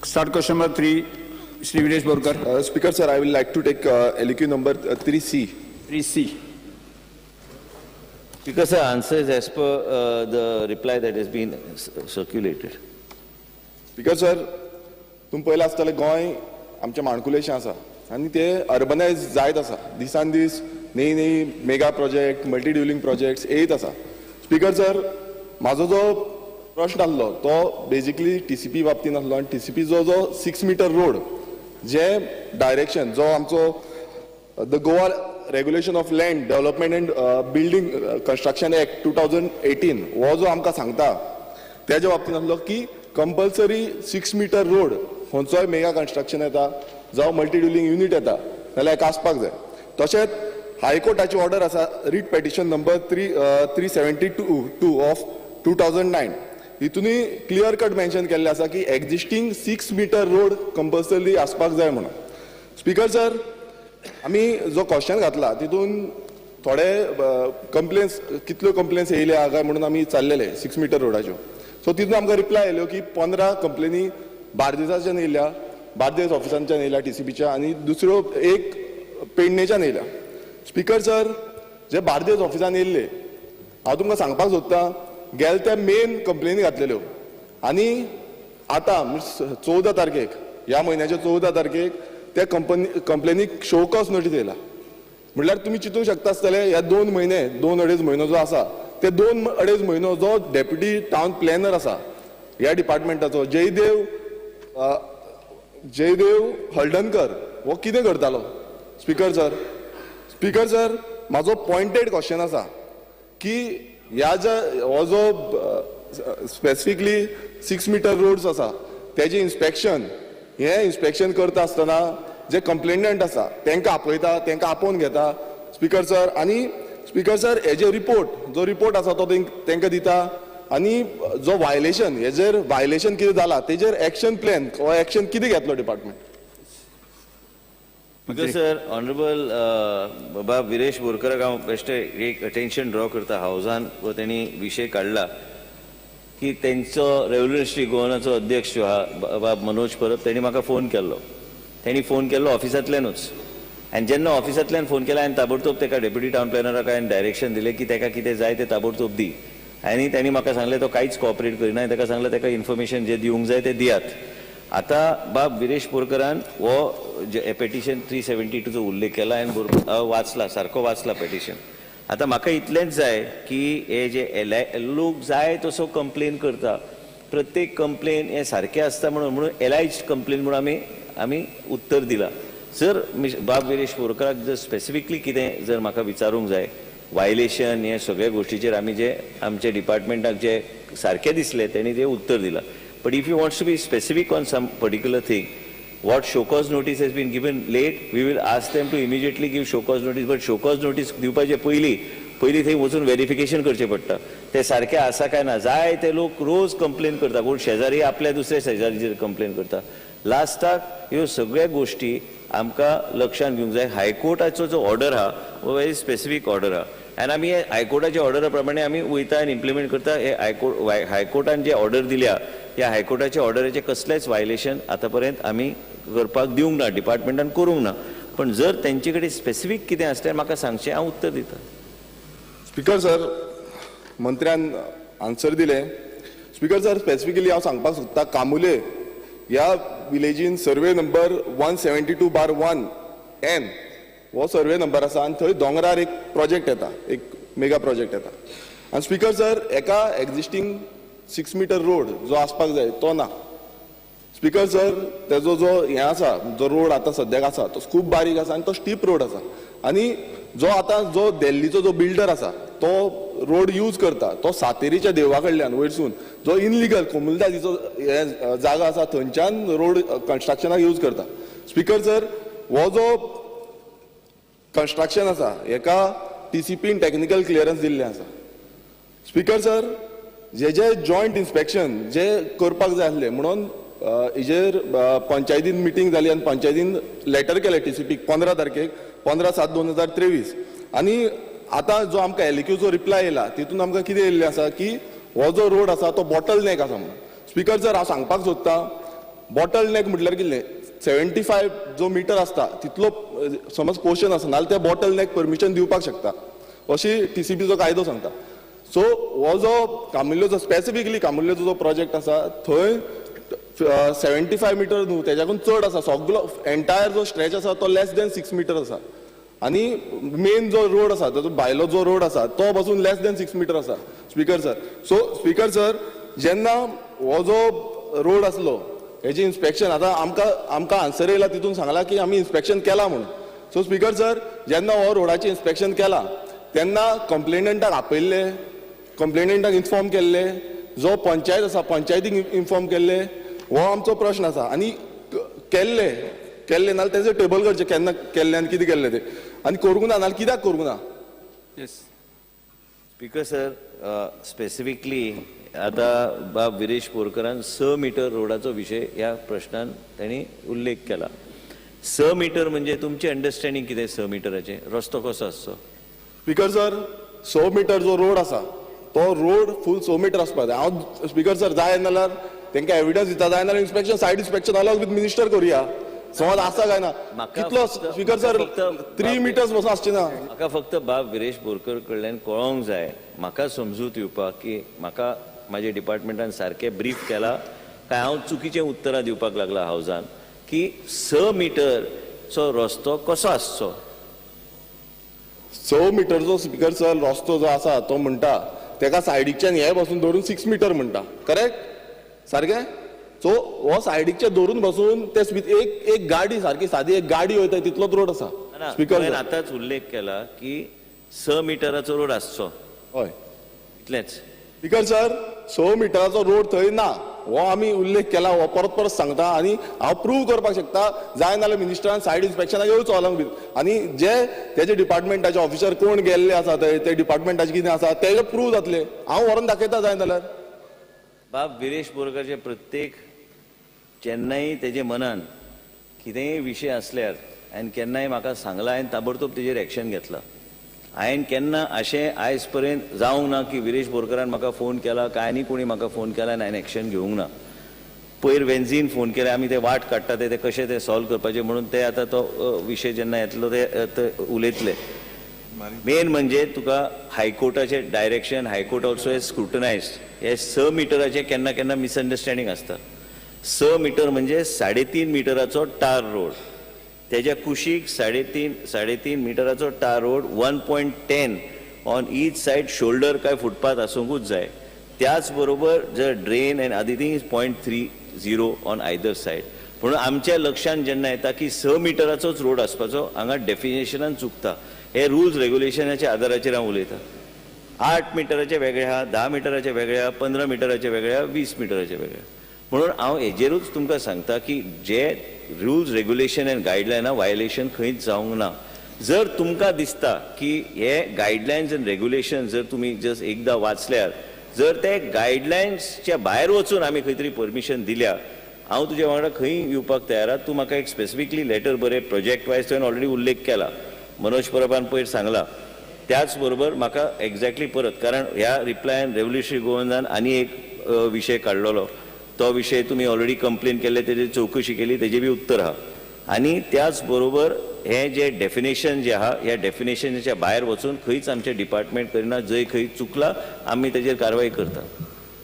C: Start question number 3, Shri Viresh Borkar.
F: Speaker sir, I will like to take LQ number 3C.
C: 3C.
B: Because the answer is as per the reply that has been circulated.
F: Speaker sir, तुमी पळयलां आसतलें, गोंय आमचें माणकुलेशें आसा आनी ते अर्बनायज जायत आसा. दिसान दीस नवी नवी mega project, multi dwelling projects येयत आसा. स्पीकर सर, म्हाजो जो प्रश्न आसलो तो बेजिकली टीसीपी बाबतीन आसलो आनी टीसीपी जो जो 6 मिटर रोड जे डायरेक्शन जो आमचो the Goa Regulation of Land Development and Building Construction Act 2018 हो जो आमकां सांगता तेज्या बाबतीन आसलो की कंपल्सरी 6 मिटर रोड खंयचोय मेगा कन्स्ट्रक्शन येता जावं मल्टी ड्युलिंग युनीट येता जाल्यार हेका आसपाक जाय. तशेंच हायकोर्टाची ऑर्डर आसा, writ petition number 3372 2 of 2009, हितूनय clear cut mention केल्लें आसा की existing 6 meter road compulsory आसपाक जाय म्हणून. स्पीकर सर, आमी जो क्वेश्चन घातला तितून थोडे कंप्लेन्स, कितल्यो कंप्लेन्स येयल्या काय म्हणून आमी चाललेले 6 मिटर रोडाच्यो. सो तितून आमकां रिप्लाय येयल्यो की 15 कंप्लेनी बार्देसाच्यान येयल्या, बार्देस ऑफिसांच्यान येयल्या टीसीपीच्या आनी दुसऱ्यो एक पेडणेच्यान येयल्या. स्पीकर सर, जे बार्देस ऑफिसान येयल्ले, हांव तुमकां सांगपाक सोदतां, गेले ते मेन कंप्लेनी घातलेल्यो आनी आतां 14 तारखेक, ह्या म्हयन्याच्या 14 तारखेक त्या कंपनी कंप्लेनीक शोकॉज नोटीस येयला. म्हणल्यार तुमी चिंतूंक शकता आसतले, ह्या 2 म्हयने, दोन अडेज म्हयनो जो आसा, ते दोन अडेज म्हयनो जो डेप्युटी टावन प्लॅनर आसा ह्या डिपार्टमेंटाचो, जयदेव हळदणकर, हो कितें करतालो? स्पीकर सर, स्पीकर सर, म्हाजो पॉयंटेड क्वेश्चन आसा की ह्या ज्या हो जो स्पेसिफिकली 6 मिटर रोड्स आसा तेजें इन्स्पेक्शन, हें इन्स्पेक्शन करता आसतना जे कंप्लेनंट आसा तांकां आपयता, तांकां आपोवन घेता स्पीकर सर, आनी स्पीकर सर, हेजे रिपोर्ट, जो रिपोर्ट आसा तो तांकां दिता आनी जो वायलेशन, हेजेर वायलेशन कितें जाला तेजेर एक्शन प्लॅन हो एक्शन कितें घेतलो डिपार्टमेंट?
B: Because sir, honourable बाब विरेश बोरकराक हांव बेश्टे एक अटेन्शन ड्रॉ करता. हावजान हो तेणी विशय काडला की तेंचो रेव्होल्युशनरी गोवनाचो अध्यक्ष जो आहा बाब मनोज परब, तेणी म्हाका फोन केल्लो. तेणी फोन केल्लो ऑफिसांतल्यानूच आनी जेन्ना ऑफिसांतल्यान फोन केला, हांवें ताबडतोब तेका डेप्युटी टावन प्लॅनराक हांवें डायरेक्शन दिलें की तेका कितें जाय तें ताबडतोब दी. आनी तेणी म्हाका सांगलें तो कांयच कॉपरेट करिना. हांवें ताका सांगलें तेका इन्फॉर्मेशन जें दिवंक जाय तें दियात. आतां बाब विरेश बोरकरान हो पेटिशन 372चो उल्लेख केला. हांवें बरोबर वाचला, सारको वाचला पेटिशन. आतां म्हाका इतलेंच जाय की हे जे एल I लोक जाय तसो कंप्लेन करता, प्रत्येक कंप्लेन हे सारकें आसता म्हणून म्हणून एलायज कंप्लेन म्हणून आमी उत्तर दिलां. जर बाब विरेश बोरकराक जर स्पेसिफिकली कितें जर म्हाका विचारूंक जाय, वायलेशन हे सगळ्या गोष्टीचेर आमी जे आमचे डिपार्टमेंटाक जे सारकें दिसलें तेणी ते उत्तर दिलां. But if you wants to be specific on some particular thing, what show cause notice has been given late, we will ask them to immediately give show cause notice. But show cause notice दिवपाचे पयलीं पयलीं थंय वचून verification करचें पडटा, ते सारकें आसा काय ना. जाय ते लोक रोज कंप्लेन करता, कोण शेजारी आपल्या दुसऱ्या शेजारीचेर कंप्लेन करता. लास्टाक ह्यो सगळ्या गोश्टी आमकां लक्षांत घेवंक जाय. हायकोर्टाचो जो ऑर्डर आहा हो व्हेरी स्पेसिफीक ऑर्डर आहा आनी आमी हे हायकोर्टाच्या ऑर्डरा प्रमाणे आमी वयता आनी इम्प्लिमेंट करता. हे हायकोर्ट हायकोर्टान जे ऑर्डर दिल्या, ह्या हायकोर्टाच्या ऑर्डराचें कसलेंच वायलेशन आतां पर्यंत आमी करपाक दिवंक ना, डिपार्टमेंटान करूंक ना. पण जर तेंचे कडेन स्पेसिफीक कितें आसल्यार म्हाका सांगचें, हांव उत्तर दिता.
F: स्पीकर सर, मंत्र्यान आन्सर दिले. स्पीकर सर, स्पेसिफिकली हांव सांगपाक सोदता, कामुले ह्या विलेजीन survey number 172/1 N हो सर्वे नंबर आसा आनी थंय दोंगरार एक प्रोजेक्ट येता, एक मेगा प्रोजेक्ट येता. आनी स्पीकर सर, एका एक्झिस्टींग 6 मिटर रोड जो आसपाक जाय तो ना. स्पीकर सर, तेजो जो हें आसा, जो रोड आतां सद्याक आसा तो खूब बारीक आसा आनी तो स्टीप रोड आसा. आनी जो आतां जो दिल्लीचो जो बिल्डर आसा तो रोड यूज करता, तो सातेरीच्या देवळा कडल्यान वयरसून जो इनलिगल कोमुनिदादीचो हे जागा आसा थंयच्यान रोड कन्स्ट्रक्शनाक यूज करता. स्पीकर सर, हो जो कन्स्ट्रक्शन आसा हेका टीसीपीन टॅक्निकल क्लियरन्स दिल्लें आसा. स्पीकर सर, जे जे जॉयंट इन्स्पेक्शन जे करपाक जाय आसले म्हणून हेजेर पंचायतीन मिटींग जाली आनी पंचायतीन लेटर केलें टीसीपीक 15 तारखेक, 15/7/2023. आनी आतां जो आमकां एलएक्यूचो रिप्लाय येयला तितून आमकां कितें येयल्लें आसा की हो जो रोड आसा तो बॉटल नेक आसा म्हणून. स्पीकर सर, हांव सांगपाक सोदतां, बॉटल नेक म्हटल्यार कितें? 75 जो मिटर आसता तितलो समज पोर्शन आसा नाजाल्यार ते बॉटल नेक परमिशन दिवपाक शकता अशी टीसीपीचो कायदो सांगता. सो हो जो कामुर्लेचो, स्पेसिफिकली कामुर्लेचो जो प्रोजेक्ट आसा थंय 75 मिटर न्हू, तेज्याकून चड आसा. सगलो एंटायर जो स्ट्रेच आसा तो लेस देन 6 मिटर आसा आनी मेन जो रोड आसा, ताजो भायलो जो रोड आसा तो पासून लेस देन 6 मिटर आसा, speaker sir. So speaker sir, जेन्ना हो जो रोड आसलो हेजी इन्स्पेक्शन, आतां आमकां आन्सर येयला तितून सांगला की आमी इन्स्पेक्शन केला म्हणून. सो स्पीकर सर, जेन्ना हो रोडाचें इन्स्पेक्शन केला तेन्ना कंप्लेनंटाक आपयल्ले, कंप्लेनंटाक इन्फॉर्म केल्ले, जो पंचायत आसा पंचायतीक इन्फॉर्म केल्ले, हो आमचो प्रश्न आसा. आनी केल्ले केल्ले नाल्यार तेजे टेबल करचे, केन्ना केल्ले आनी कितें केल्ले ते, आनी करूंक ना नाल्यार कित्याक करूंक ना?
C: येस.
B: स्पीकर सर, स्पेसिफिकली आता बाब विरेश बोरकरान 6 मिटर रोडाचो विशय ह्या प्रश्नान त्यांनी उल्लेख केला. 6 मिटर म्हणजे तुमचें अंडरस्टँडींग कितें? 6 मिटराचें रस्तो कसो आसचो?
F: स्पीकर सर, 6 मिटर जो रोड आसा तो रोड फूल 6 मिटर आसपाक जाय. हांव स्पीकर सर, जाय जाल्यार तांकां एविडन्स दिता, जाय जाल्यार inspection, site inspection along with minister करुया, समज आसा काय ना.
B: म्हाका
F: कितलो स्पीकर सर,
B: म्हाका फक्त
F: 3 मिटर्स पासून आसचे ना.
B: म्हाका फक्त बाब विरेश बोरकर कडल्यान कळोंक जाय, म्हाका समजूत येवपाक की म्हाका म्हाज्या डिपार्टमेंटान सारकें ब्रीफ केला काय हांव चुकीचें उत्तरां दिवपाक लागला हावजान, की 6 मिटरचो रस्तो कसो आसचो?
F: 6 मिटरचो, स्पीकर सर, रस्तो जो आसा तो म्हणटा तेका सायडीकच्यान हे बसून धरून 6 मिटर म्हणटा, करेक्ट सारकें? सो हो सायडीकचे धरून बसून ते एक एक गाडी, सारकी सादी एक गाडी वयता तितलोच रोड आसा.
B: ना,
F: स्पीकर
B: तुवें आतांच उल्लेख केला की 6 मिटराचो रोड आसचो.
F: हय.
B: इतलेंच.
F: स्पीकर सर, 6 मिटराचो रोड थंय ना हो आमी उल्लेख केला, हो परत परत सांगता आनी हांव प्रूव करपाक शकता. जाय नाल्यार मिनिस्टरान सायड इन्स्पेक्शनाक येवचो अलॉंग विथ, आनी जे तेजे डिपार्टमेंटाचे ऑफिसर कोण गेल्ले आसा थंय, ते डिपार्टमेंटाचे कितें आसा तेजे प्रूव जातले. हांव व्हरोन दाखयता जाय जाल्यार.
B: बाब विरेश बोरकारचे प्रत्येक केन्नाय तेजे मनान कितेंय विशय आसल्यार हांवें केन्नाय म्हाका सांगलां, हांवें ताबडतोब तेजेर एक्शन घेतलां. हांवें केन्ना अशें आयज पर्यंत जावंक ना की विरेश बोरकरान म्हाका फोन केला काय आनी कोणी म्हाका फोन केला आनी हांवें एक्शन घेवंक ना. पयर वेन्झीन फोन केले, आमी ते वाट काडटा ते कशें ते सॉल्व करपाचें म्हणून. ते आतां तो विशय जेन्ना येतलो ते उलयतले. मेन म्हणजे तुका हायकोर्टाचे direction, High Court also has scrutinise हे 6 मिटराचे. केन्ना केन्ना मिसअंडरस्टँडींग आसता. 6 मिटर म्हणजे 3.5 मिटराचो टार रोड, तेज्या कुशीक 3.5 मिटराचो tar road, 1.10 on each side shoulder काय फुटपाथ आसूंकूच जाय. त्याच बरोबर जर drain and other thing is 0.30 on either side. म्हणून आमच्या लक्षांत जेन्ना येता की 6 मिटराचोच रोड आसपाचो, हांगा डेफिनेशनान चुकता. हे रुल्स रेग्युलेशनाच्या आदाराचेर हांव उलयतां. 8 मिटराचे वेगळे आहा, 10 मिटराचे वेगळे आहा, 15 मिटराचे वेगळे आहा, 20 मिटराचे वेगळे आहा. म्हणून हांव हेजेरूच तुमकां सांगता की जे रुल्स रेग्युलेशन आनी गायडलायना वायलेशन खंयच जावंक ना. जर तुमकां दिसता की हे गायडलायन्स आनी रेग्युलेशन जर तुमी जस्ट एकदां वाचल्यार जर ते गायडलायन्सच्या भायर वचून आमी खंय तरी परमिशन दिल्या, हांव तुज्या वांगडा खंय येवपाक तयार आहा. तूं म्हाका एक स्पेसिफिकली लेटर बरय, प्रोजेक्ट वायज तुवें ऑलरेडी उल्लेख केला, मनोज परबान पयर सांगला, त्याच बरोबर म्हाका एक्झॅक्टली परत, कारण ह्या रिप्लायन रेव्होल्युशनरी गोवनान आनी एक विशय काडलेलो, तो विशय तुमी ऑलरेडी कंप्लेन केल्ले, तेजी चवकशी केली, तेजें बी उत्तर आहा. आनी त्याच बरोबर हे जे डेफिनेशन जे आहा, ह्या डेफिनेशनाच्या भायर वचून खंयच आमचें डिपार्टमेंट करिना. जंय खंय चुकला आमी तेजेर कारवाय करता.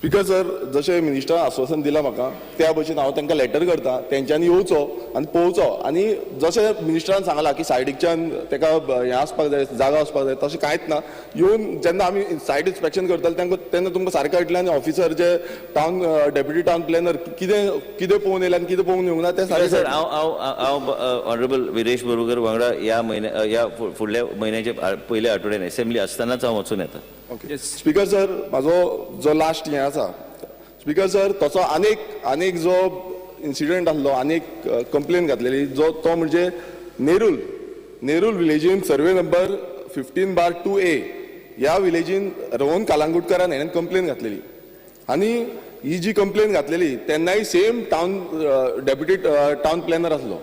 F: स्पीकर सर, जशें मिनिस्टरान आश्वासन दिलां म्हाका त्या भशेन हांव तांकां लेटर करता, तेंच्यांनी येवचो आनी पळोवचो. आनी जशें मिनिस्टरान सांगलां की सायडीकच्यान ताका हें आसपाक जाय, जागा आसपाक जाय, तशें कांयच ना. येवन जेन्ना आमी सायड इन्स्पेक्शन करतले तांकां तेन्ना तुमकां सारकें कळटलें. आनी ऑफिसर जे टावन डेप्युटी टावन प्लॅनर कितें कितें पळोवन येयले आनी कितें पळोवन येवंक ना तें सारकें.
B: सर, हांव हांव हांव ऑनरेबल विरेश बोरकर वांगडा ह्या म्हयन्या ह्या फुडल्या म्हयन्याच्या पयल्या आठवड्यान एसेंब्ली आसतनाच हांव वचून येता.
F: ओके स्पीकर सर, म्हाजो जो लास्ट हें आसा स्पीकर सर, तसो आनीक आनीक जो इन्सिडंट आसलो, आनीक कंप्लेन घातलेली जो तो म्हणजे नेरूल नेरूल विलेजीन सर्वे नंबर 15/2A ह्या विलेजीन रोहन कालांगुटकरान हेणें कंप्लेन घातलेली. आनी ही जी कंप्लेन घातलेली तेन्नाय same town deputy town planner आसलो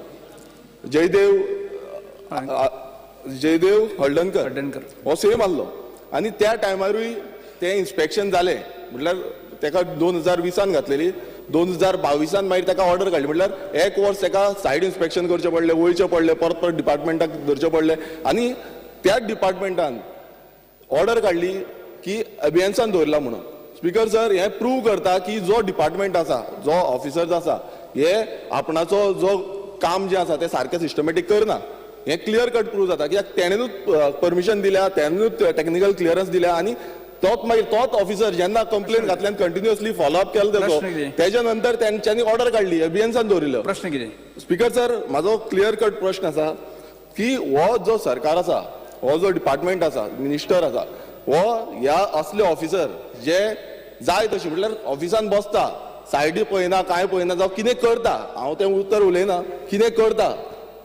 F: जयदेव जयदेव हळदणकर,
C: हळदणकर.
F: हो सेम आसलो. आनी त्या टायमारूय तें इन्स्पेक्शन जालें, म्हटल्यार तेका 2020 घातलेली, 2022 मागीर ताका ऑर्डर काडली, म्हटल्यार एक वर्स ताका सायड इन्स्पेक्शन करचें पडलें, वयचें पडलें, परत परत डिपार्टमेंटाक धरचें पडलें. आनी त्याच डिपार्टमेंटान ऑर्डर काडली की अभियन्सान दवरला म्हणून. स्पीकर सर, हें प्रूव करता की जो डिपार्टमेंट आसा, जो ऑफिसर्स आसा, हे आपणाचो जो काम जें आसा तें सारकें सिस्टमॅटीक करना. हें क्लियर कट प्रूव जाता कित्याक तेणेनूच परमिशन दिल्या, तेणेनूच टॅक्निकल क्लियरन्स दिल्या. आनी तोच मागीर तोच ऑफिसर जेन्ना कंप्लेन घातल्यान कंटिन्युअसली फॉलोअप केलो तेजो,
C: प्रश्न कितें?
F: तेज्या नंतर तेंच्यांनी ऑर्डर काडली, अभियन्सान दवरिल्लो.
C: प्रश्न कितें?
F: स्पीकर सर, म्हाजो क्लियर कट प्रश्न आसा की हो जो सरकार आसा, हो जो डिपार्टमेंट आसा, मिनिस्टर आसा, हो ह्या असले ऑफिसर जे जाय तशें म्हटल्यार ऑफिसान बसता, सायडी पळयना, कांय पळयना, जावं कितें करता, हांव तें उत्तर उलयना, कितें करता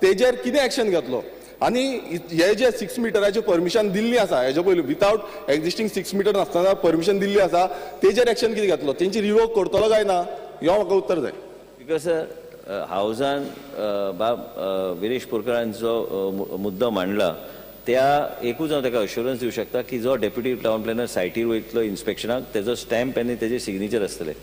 F: तेजेर कितें एक्शन घेतलो. आनी हे जे 6 मिटराचें परमिशन दिल्ली आसा, हेजे पयलीं विथआवट एक्झिस्टींग 6 मिटर नासतना परमिशन दिल्ली आसा, तेजेर एक्शन कितें घेतलो, तेंची रिवोक करतलो काय ना, ह्यो म्हाका उत्तर जाय.
B: Because sir, हावजान बाब विरेश बोरकरान जो मुद्दो मांडला त्या एकूच हांव ताका अश्युरन्स दिवं शकता की जो डेप्युटी टावन प्लॅनर सायटीर वयतलो इन्स्पेक्शनाक, तेजो स्टॅम्प आनी तेजें सिग्नेचर आसतलें,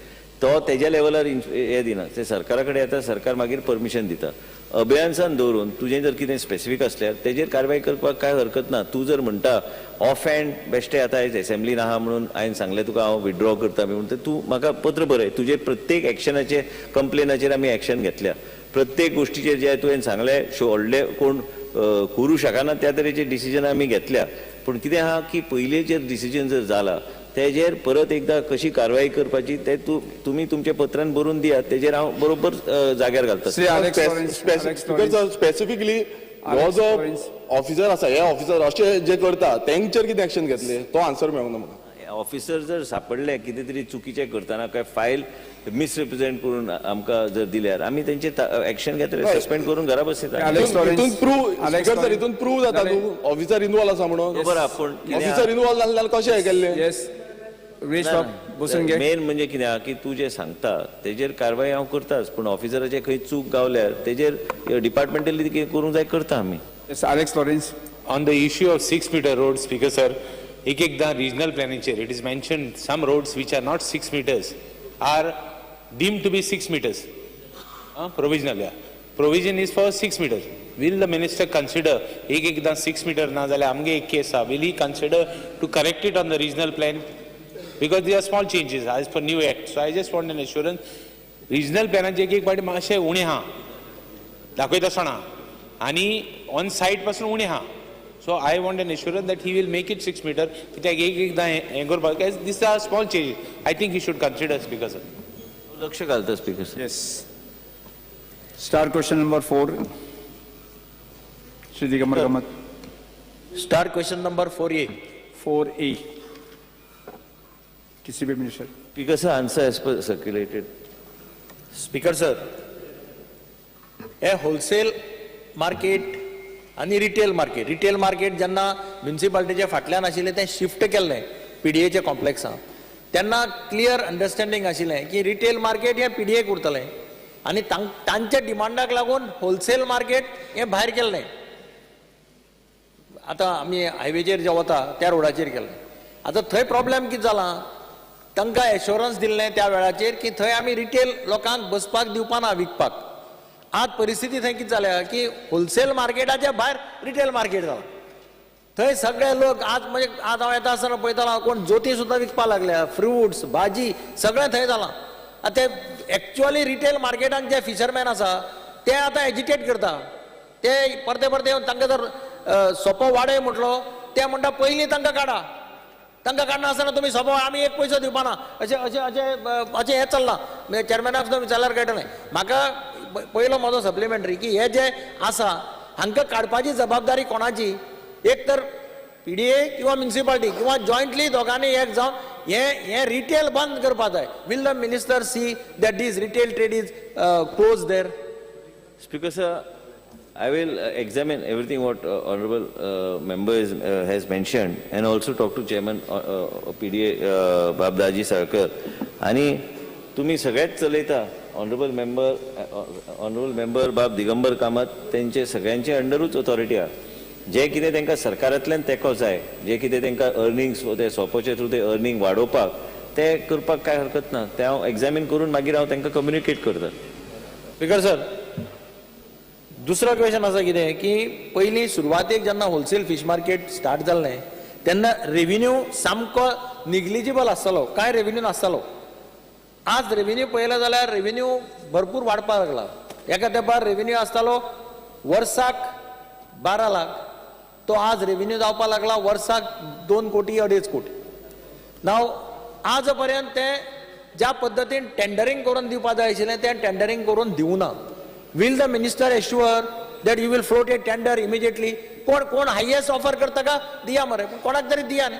B: तो तेज्या लेवलार हें दिना, ते सरकारा कडेन येता, सरकार मागीर परमिशन दिता. अभियन्सान दवरून तुजें जर कितें स्पेसिफीक आसल्यार तेजेर कारवाय करपाक कांय हरकत ना. तूं जर म्हणटा ऑफ हँड बेश्टें आतां आयज एसेंब्लीन आहा म्हणून हांवें सांगलें तुका हांव विथड्रॉ करता बी म्हणून, तूं म्हाका पत्र बरय, तुजे प्रत्येक एक्शनाचेर कंप्लेनाचेर आमी एक्शन घेतल्या, प्रत्येक गोश्टीचेर जे तुवें सांगलें व्हडले कोण करूं शकना त्या तरेचे डिसिजन आमी घेतल्या. पूण कितें आहा की पयलीं जे डिसिजन जर जाला तेजेर परत एकदां कशी कारवाय करपाची ते तूं तुमी तुमच्या पत्रान बरोवन दियात, तेजेर हांव बरोबर जाग्यार घालता.
C: Shri Alex Lawrence, Alex
F: speaker sir, specifically हो
C: आलेक्स
F: जो
C: लॉरेन्स.
F: ऑफिसर आसा, हे ऑफिसर अशे जे करता तेंचेर कितें एक्शन घेतले, तो आन्सर मेळूंक ना म्हाका.
B: ऑफिसर जर सापडले कितें तरी चुकीचें करतना, काय फायल मिसरिप्रेझेंट करून आमकां जर दिल्यार आमी तेंचे एक्शन घेतले, सस्पेंड करून घरा बसयता.
C: Alex Lawrence.
F: हितून prove
C: Alex
F: speaker sir,
C: Lawrence.
F: हितून प्रूव जाता न्हू ऑफिसर इनवॉल्व आसा म्हणून.
B: बरोबर आहा, पूण
F: ऑफिसर इनवॉल्व जालें जाल्यार कशें हें केल्लें?
C: येस विरेश बाब, बसून घे.
B: मेन म्हणजे कितें आहा की तूं जें सांगता तेजेर कारवाय हांव करताच, पूण ऑफिसराचेर खंय चूक गावल्यार तेजेर डिपार्टमेंटली कितें करूंक जाय करता आमी.
C: Yes Alex Lawrence.
I: On the issue of 6 meter road, Speaker sir, एक एकदां regional planning chair, it is mentioned some roads which are not 6 meters are deemed to be 6 meters. Provisional, yeah. Provision is for 6 meters. Will the minister consider, एक एकदां 6 meter ना जाल्यार आमगे एक case आहा, will he consider to correct it on the regional plan? Because there are small changes as per new act. So I just want an assurance. Regional प्लॅनाचे एक एक पाटी मातशें उणें आहा, दाखयता आसतना आनी ऑन सायट पासून उणें आहा. So I want an assurance that he will make it 6 meter, कित्याक एक एकदां हें करपाक this are small change, I think he should consider, Speaker sir.
B: लक्ष घालता स्पीकर.
C: येस. Star question number 4, Shri Digambar Kamat.
J: Star question number 4A.
C: 4A. TCB minister.
B: Speaker sir, answer as per circulated.
J: Speaker sir, hey wholesale market आनी retail market, retail market जेन्ना म्युनिसिपालिटीच्या फाटल्यान आशिल्लें तें shift केल्लें पीडीएच्या कॉम्प्लेक्सान, तेन्ना clear understanding आशिल्लें की retail market हें पीडीएक उरतलें आनी तांच्या डिमांडाक लागून होलसेल मार्केट हें भायर केल्लें. आतां आमी हायवेचेर जे वता त्या रोडाचेर केल्लें. आतां थंय प्रॉब्लेम कितें जाला, तांकां एश्योरन्स दिल्लें त्या वेळाचेर की थंय आमी रिटेल लोकांक बसपाक दिवपा ना विकपाक. आज परिस्थिती थंय कितें जाल्या की होलसेल मार्केटाच्या भायर रिटेल मार्केट जाला. थंय सगळे लोक आज म्हणजे आज हांव येता आसतना पळयतालो कोण जोती सुद्दां विकपाक लागल्या, फ्रुट्स भाजी सगळें थंय जालां. आतां ते एक्चुअली रिटेल मार्केटान जे फिशरमॅन आसा ते आतां एजिटेट करता. ते परते परते येवन तांकां जर सोपो वाडय म्हटलो ते म्हणटा पयलीं तांकां काडा, तांकां काडना आसतना तुमी सोपो आमी एक पयसो दिवपा ना, अशें अशें अशें अशें हें चल्लां. म्हणजे चॅरमॅनाक सुद्दां विचारल्यार कळटलें. म्हाका पयलो म्हजो सप्लिमेंटरी की हे जे आसा हांकां काडपाची जबाबदारी कोणाची, एक तर पीडीए किंवा म्युनिसिपालिटी किंवा जॉयंटली दोगांनी एक जावन हे रिटेल बंद करपा जाय. Will the minister see that this retail trade is close there?
B: Speaker sir, I will examine everything what honorable member has mentioned and also talk to chairman PDA बाब दाजी साळकर. आनी तुमी सगळेच चलयता ऑनरेबल मेंबर, ऑनरेबल मेंबर बाब दिगंबर कामत तेंचे सगळ्यांचे अंडरूच authority आहा. जे कितें तांकां सरकारांतल्यान तेंको जाय, जे कितें तांकां अर्निंग्स ते सोपोचे थ्रू ते अर्निंग वाडोवपाक ते करपाक कांय हरकत ना. ते हांव एग्जामीन करून मागीर हांव तांकां कम्युनिकेट करता.
J: स्पीकर सर, दुसरो क्वेश्चन आसा कितें की पयलीं सुरवातेक जेन्ना होलसेल फीश मार्केट स्टार्ट जाल्लें तेन्ना रेविन्यू सामको निग्लिजिबल आसतालो, कांय रेविन्यू नासतालो. आज रेविन्यू पळयलो जाल्यार रेविन्यू भरपूर वाडपाक लागला. एका तेंपार रेविन्यू आसतालो वर्साक 12 लाख, तो आज रेविन्यू जावपाक लागला वर्साक 2 कोटी 2.5 कोटी. नाव आज पर्यंत ते ज्या पद्दतीन टेंडरींग करून दिवपा जाय आशिल्लें तें टेंडरींग करून दिवना. Will the minister assure that you will float a tender immediately? कोण कोण हायेस्ट ऑफर करता का दिया मरे, पूण कोणाक तरी दिया न्ही,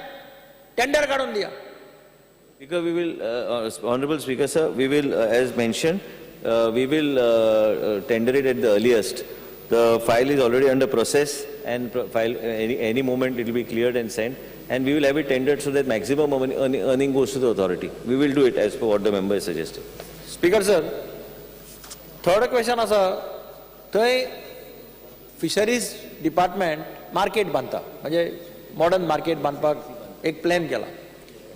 J: टेंडर काडून दिया.
B: Speaker, we will, Honorable Speaker, sir, we will, as mentioned, we will tender it at the earliest. The file is already under process and file any moment it will be cleared and sent, and we will have it tendered so that maximum earning goes to the authority. We will do it as per what the member has suggested.
J: Speaker sir, third question आसा, थंय fisheries department market बांदता, म्हणजे modern market बांदपाक एक plan केला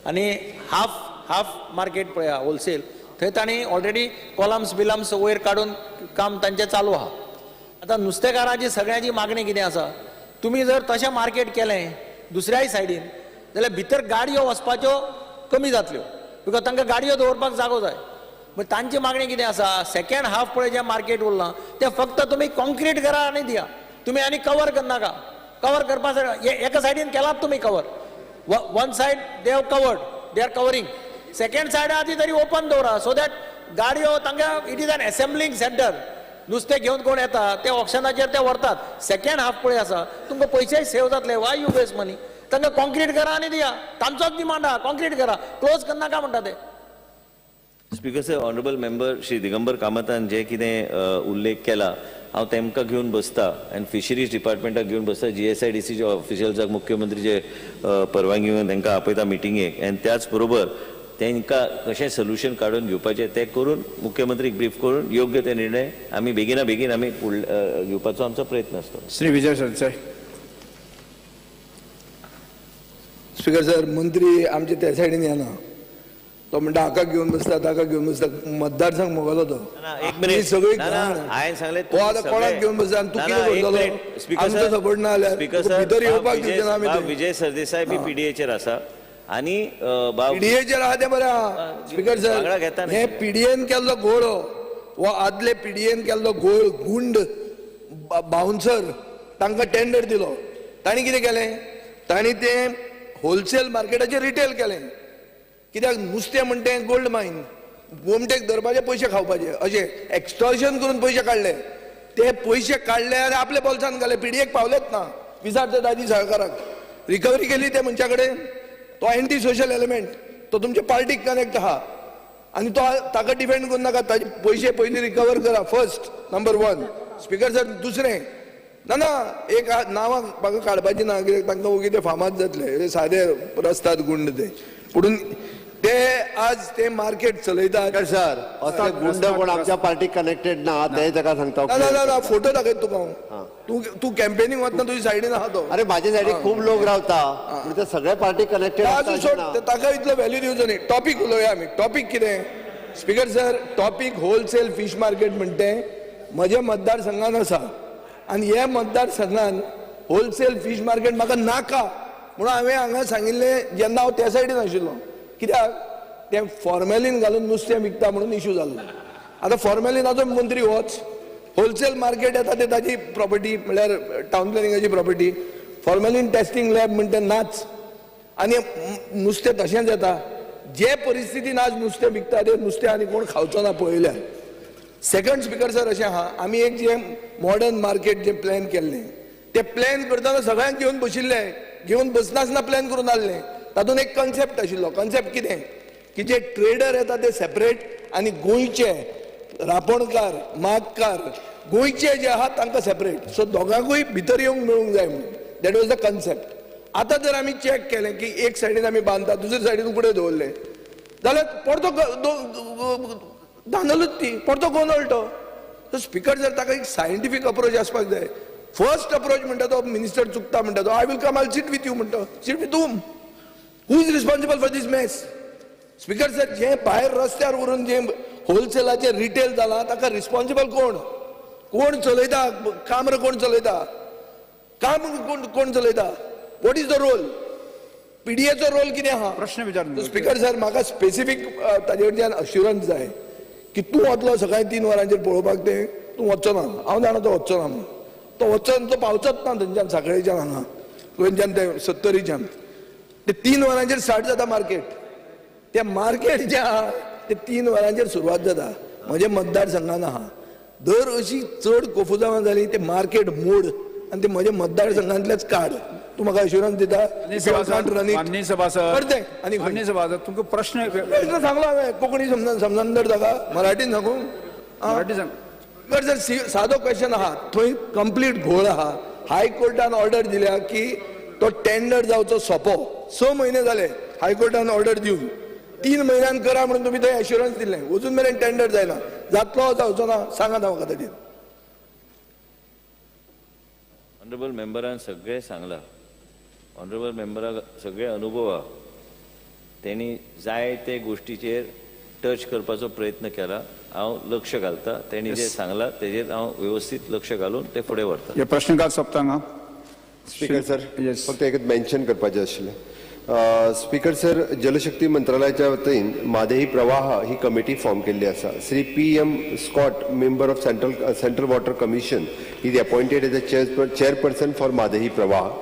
J: आनी half half market पळया wholesale, थंय तांणी ऑलरेडी कॉलम्स बिलम्स वयर काडून काम तांचें चालू आहा. आतां नुस्तेकारांची सगळ्यांची मागणी कितें आसा, तुमी जर तशें मार्केट केलें दुसऱ्याय सायडीन जाल्यार भितर गाडयो वचपाच्यो कमी जातल्यो, because तांकां गाडयो दवरपाक जागो जाय. मागीर तांची मागणी कितें आसा, सेकेंड हाफ पळय जें मार्केट उरलां तें फक्त तुमी कॉन्क्रीट करा आनी दिया, तुमी आनी कवर करनाका. कवर करपा एका सायडीन केलात तुमी cover, one side they have covered, they are covering, second side आहा ती तरी ओपन दवरा सो that गाडयो तांकां it is an assembling centre. नुस्तें घेवन कोण येता ते ऑक्शनाचेर ते व्हरतात. सेकेंड हाफ पळय आसा तुमकां पयशेय सेव जातले, वाय you waste money. तांकां कॉन्क्रीट करा आनी दिया, तांचोच डिमांड आहा, कॉन्क्रीट करा, क्लोज करनाका म्हणटा ते.
B: Speaker sir, honourable member Shri Digambar कामतान जे कितें उल्लेख केला हांव तेमकां घेवन बसता आनी फिशरीज डिपार्टमेंटाक घेवन बसता, GSIDCच्या ऑफिशियल्साक मुख्यमंत्रीचे परवानगी घेवन तांकां आपयता मिटिंगेक आनी त्याच बरोबर तांकां कशें सोल्युशन काडून घेवपाचें तें करून मुख्यमंत्रीक ब्रीफ करून योग्य ते निर्णय आमी बेगिना बेगीन आमी घेवपाचो आमचो प्रयत्न आसता.
C: श्री विजय सरदेसाय.
E: स्पीकर सर, मंत्री आमचे त्या सायडीन येना, तो म्हणटा हाका घेवन बसता ताका घेवन बसता, मतदारसंघ मोगलो तो.
B: एक मिनिट,
E: सगळी
B: हांवें सांगलें
E: हो आतां कोणाक घेवन बसता आनी तूं कितें करतलो? आमचो सपोर्ट ना जाल्यार भितर येवपाक दिवचे ना आमी.
B: विजय सरदेसाय बी पीडीएचेर आसा आनी
E: पीडीएचेर आहा तें बरें आहा. स्पीकर सर, हे पीडीएन केल्लो घोळ हो आदले पीडीएन केल्लो घोळ, गुंड बाउन्सर तांकां टेंडर दिलो, तांणी कितें केलें, तांणी तें होलसेल मार्केटाचेर रिटेल केलें. कित्याक नुस्तें म्हणटा तें गोल्ड मायन, गोमटेक धरपाचे पयशे खावपाचे अशें एक्स्टॉर्शन करून पयशे काडले. ते पयशे काडले आनी आपल्या बोल्सान घाले, पीडीएक पावलेच ना. विचार दादी साळकाराक, रिकवरी केली त्या मनशा कडेन. तो एंटी सोशल एलिमेंट, तो तुमच्या पार्टीक कनेक्ट आहा आनी तो ताका डिफेंड करूं नाका. ताजे पयशे पयलीं रिकवर करा, first number 1. Speaker sir, दुसरें ना ना एक नांवां म्हाका काडपाची ना, कित्याक तांकां ओगी ते फामाद जातले, सादे रस्तात गुंड ते. पुणून ते आज ते मार्केट चलयतात.
K: सर, असले गुंड कोण आमच्या पार्टीक कनेक्टेड ना, ते ताका सांगता.
E: ना ना ना, फोटो दाखयत तुका हांव. तूं तूं कॅम्पेनींग वतना तुज्या सायडीन आहा तो.
K: अरे माझ्या सायडीक खूब लोक रावता, ते सगळे पार्टी कनेक्टेड.
E: आजून सोड, ताका इतलो व्हॅल्यू दिवचो न्ही. टॉपीक उलोवया आमी. टॉपीक कितें speaker sir? Topic wholesale fish market म्हणटे म्हज्या मतदारसंघान आसा आनी हे मतदारसंघान होलसेल फीश मार्केट म्हाका नाका म्हणून हांवें हांगा सांगिल्लें जेन्ना हांव त्या सायडीन आशिल्लो. कित्याक तें फॉर्मेलीन घालून नुस्तें विकता म्हणून इशू जाल्लो. आतां फॉर्मेलिनाचो मंत्री होच, होलसेल मार्केट येता ते ताजी प्रॉपर्टी म्हणल्यार टावन प्लॅनिंगाची प्रॉपर्टी, फॉर्मेलीन टेस्टिंग लॅब म्हणटा नाच, आनी नुस्तें तशेंच येता. जे परिस्थितीन आज नुस्तें विकता तें नुस्तें आनी कोण खावचो ना पळयल्यार. सेकंड स्पिकर सर, अशें आहा, आमी एक जें मॉडर्न मार्केट जें प्लॅन केल्लें तें प्लॅन करतना सगळ्यांक घेवन बशिल्ले, घेवन बसनासतना प्लॅन करून आहलें. तातूंत एक कन्सेप्ट आशिल्लो. कन्सेप्ट कितें की जे ट्रेडर येता ते सेपरेट आनी गोंयचे रापणकार मागकार गोंयचे जे आहा तांकां सेपरेट. सो दोगांकूय भितर येवंक मेळूंक जाय म्हणून. That was the concept. आतां जर आमी चॅक केलें की एक सायडीन आमी बांदता, दुसरे सायडीन उगडे दवरले जाल्यार परतो धांदलूच ती, परतो गोंदळ तो. सो स्पिकर सर, ताका एक सायंटिफीक अप्रोच आसपाक जाय. फर्स्ट अप्रोच म्हणटा तो मिनिस्टर चुकता म्हणटा तो, I will come, I sit with you म्हणटा. Sit with whom? Who is responsible for this mess? Speaker sir, जे भायर रस्त्यार व्हरून जे होलसेलाचे रिटेल जाला ताका रिस्पॉन्सिबल कोण? कोण चलयता कामर? कोण चलयता काम? कोण चलयता? What is the role? पीडीएचो role कितें आहा?
C: प्रश्न विचार.
E: स्पिकर सर, म्हाका स्पेसिफीक ताजे कडच्यान अश्युरन्स जाय की तूं वतलो सकाळी 3 वरांचेर पळोवपाक, तें तूं वचचो ना. हांव जाणा तो वचचो ना म्हणून. तो वचन तो पावचोच ना थंयच्यान, साखळेच्यान हांगा गोंयच्यान ते सत्तरीच्यान ते 3 वरांचेर स्टार्ट जाता मार्केट. ते मार्केट जें आहा ते 3 वरांचेर सुरवात जाता. म्हज्या मतदारसंघान आहा दर अशी चड कोफुजांवां जाली ते मार्केट मोड आनी ते म्हज्या मतदारसंघांतलेच काड. तूं म्हाका अश्युरन्स दिता?
C: माननीय सभासद,
E: आनी
C: माननीय सभासद, तुमकां प्रश्न
E: प्रश्न सांगलो हांवें. कोंकणी समजन तर ताका मराठीन सांगू?
C: मराठी सांग.
E: सर, सादो क्वेश्चन आहा. थंय कंप्लीट घोळ आहा. हायकोर्टान ऑर्डर दिल्या की तो टेंडर जावचो सोंपो. 6 म्हयने जाले हायकोर्टान ऑर्डर दिवन, 3 म्हयन्यान करा म्हणून तुमी थंय एश्युरन्स दिलें. अजून मेरेन टेंडर जायना. जातलो जावचो ना सांगात म्हाका ताजेर.
B: ऑनरेबल मेंबरान सगळें सांगलां. ऑनरेबल मेंबराक सगळे अनुभव आहा. तेणी जाय ते गोश्टीचेर टच करपाचो प्रयत्न केला. हांव लक्ष घालता, तेणी जें सांगलां तेजेर हांव वेवस्थीत लक्ष घालून ते फुडें व्हरता.
C: हे प्रश्नकाल सोंपता हांगा.
K: स्पीकर सर, फक्त एक मेन्शन करपाचें आशिल्लें. स्पीकर सर, जलशक्ती मंत्रालयाच्या वतीन म्हादई प्रवाह ही कमिटी फॉर्म केल्ली आसा. Shri P M Scott, member of central water commission, is appointed as a chairperson for Mhadei Pravah.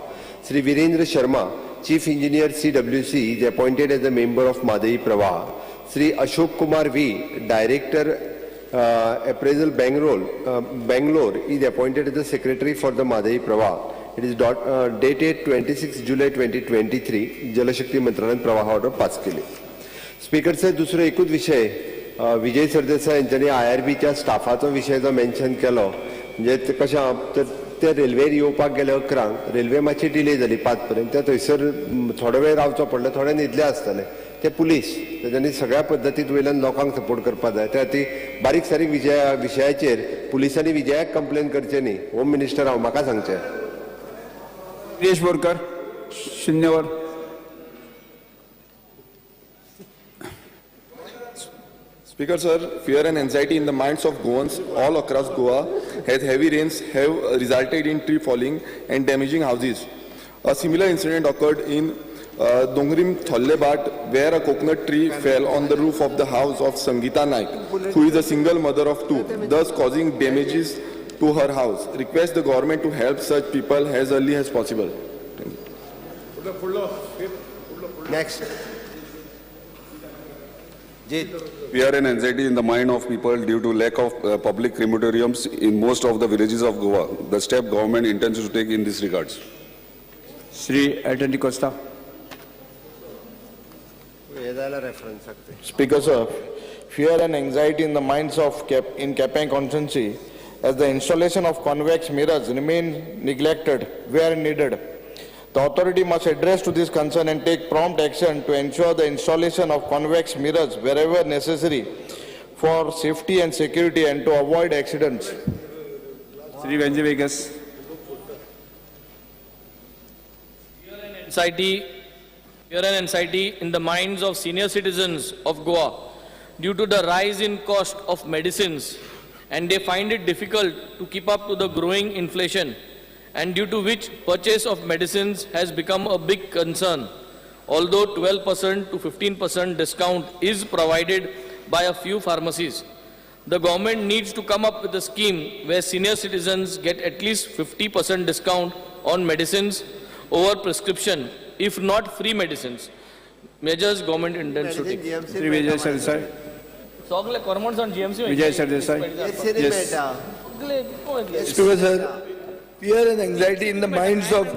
K: Shri Virendra Sharma, chief engineer CWC, is appointed as a member of Mhadei Pravah. Shri Ashok Kumar V, director appraisal Bangalore, is appointed as the secretary for the Mhadei Pravah. It is dated 26 July 2023. Jal Shakti मंत्रालयान प्रवाह order pass केली. Speaker sir, दुसरो एकूच विशय, विजय सरदेसाय यांच्यानी IRBच्या स्टाफाचो विशय जो mention केलो, म्हणजे कशें तर ते रेल्वेर येवपाक गेले 11, रेल्वे मातशी डिले जाली 5 पर्यंत, त्या थंयसर थोडो वेळ रावचो पडलो, थोडे न्हिदले आसतले. ते पुलीस तेज्यांनी सगळ्या पद्दतीत वयल्यान लोकांक सपोर्ट करपाक जाय. त्या खातीर बारीक सारीक विशयाचेर पुलिसांनी विजयाक कंप्लेन करचें न्ही. होम मिनिस्टर हांव, म्हाका सांगचें.
C: गिरीश बोरकर, शून्यवर.
F: Speaker sir, fear and anxiety in the minds of Goans all across Goa as heavy rains have resulted in tree falling and damaging houses. A similar incident occurred in Dongrim Thollebat, where a coconut tree fell on the roof of the house of Sangeeta Naik, who is a single mother of 2, thus causing damages to her house. Request the government to help such people as early as possible. Thank you.
K: Next.
L: Fear and anxiety in the mind of people due to lack of public crematoriums in most of the villages of Goa. The step government intends to take in this regards.
C: Shri Elton D'Costa.
M: Speaker sir, fear and anxiety in the minds of in Quepem constituency as the installation of convex mirrors remain neglected where needed. The authority must address to this concern and take prompt action to ensure the installation of convex mirrors wherever necessary for safety and security and to avoid accidents.
C: Shri Venzy Viegas.
G: Fear and anxiety in the minds of senior citizens of Goa due to the rise in cost of medicines, and they find it difficult to keep up to the growing inflation, and due to which purchase of medicines has become a big concern. Although 12% to 15% discount is provided by a few pharmacies, the government needs to come up with a scheme where senior citizens get at least 50% discount on medicines over prescription, if not free medicines. Measures government intends to take.
C: Shri Vijay Sardesai.
G: सगळे करमणसाण GMC
C: Vijay Sardesai. Yes.
E: Speaker sir, fear and anxiety in the minds of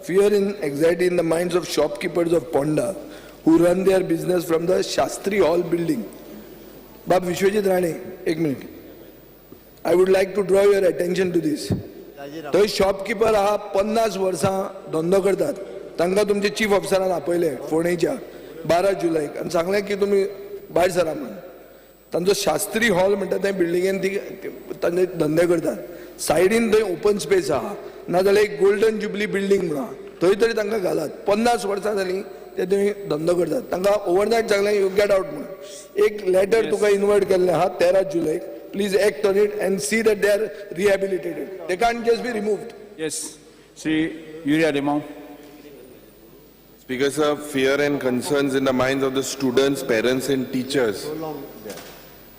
E: fear and anxiety in the minds of shopkeepers of Ponda who run their business from the Shastri Hall building. Bab Vishwajit Rane, ek minute. I would like to draw your attention to this. थंय shopkeeper आहा 50 वर्सां धंदो करतात. तांकां तुमचे chief ऑफिसरान आपयले फोंडेच्या 12 जुलैक आनी सांगलें की तुमी भायर सरा म्हण. तांचो शास्त्री हॉल म्हणटा त्या बिल्डिंगेन ती तांचे धंदे करतात. सायडीन थंय ओपन स्पेस आहा, नाजाल्यार एक गोल्डन जुबली बिल्डींग म्हणून आहा, थंय तरी तांकां घालात. 50 वर्सां जालीं ते थंय धंदो करतात. तांकां ओवरनायट सांगलें you get out म्हणून. एक लेटर तुका इनवायट केल्लें आहा 13 जुलैक. Please act on it and see that they are rehabilitated. They can't just be removed.
C: Yes. Shri Yuri Alemao.
F: Speaker sir, fear and concerns in the minds of the students, parents and teachers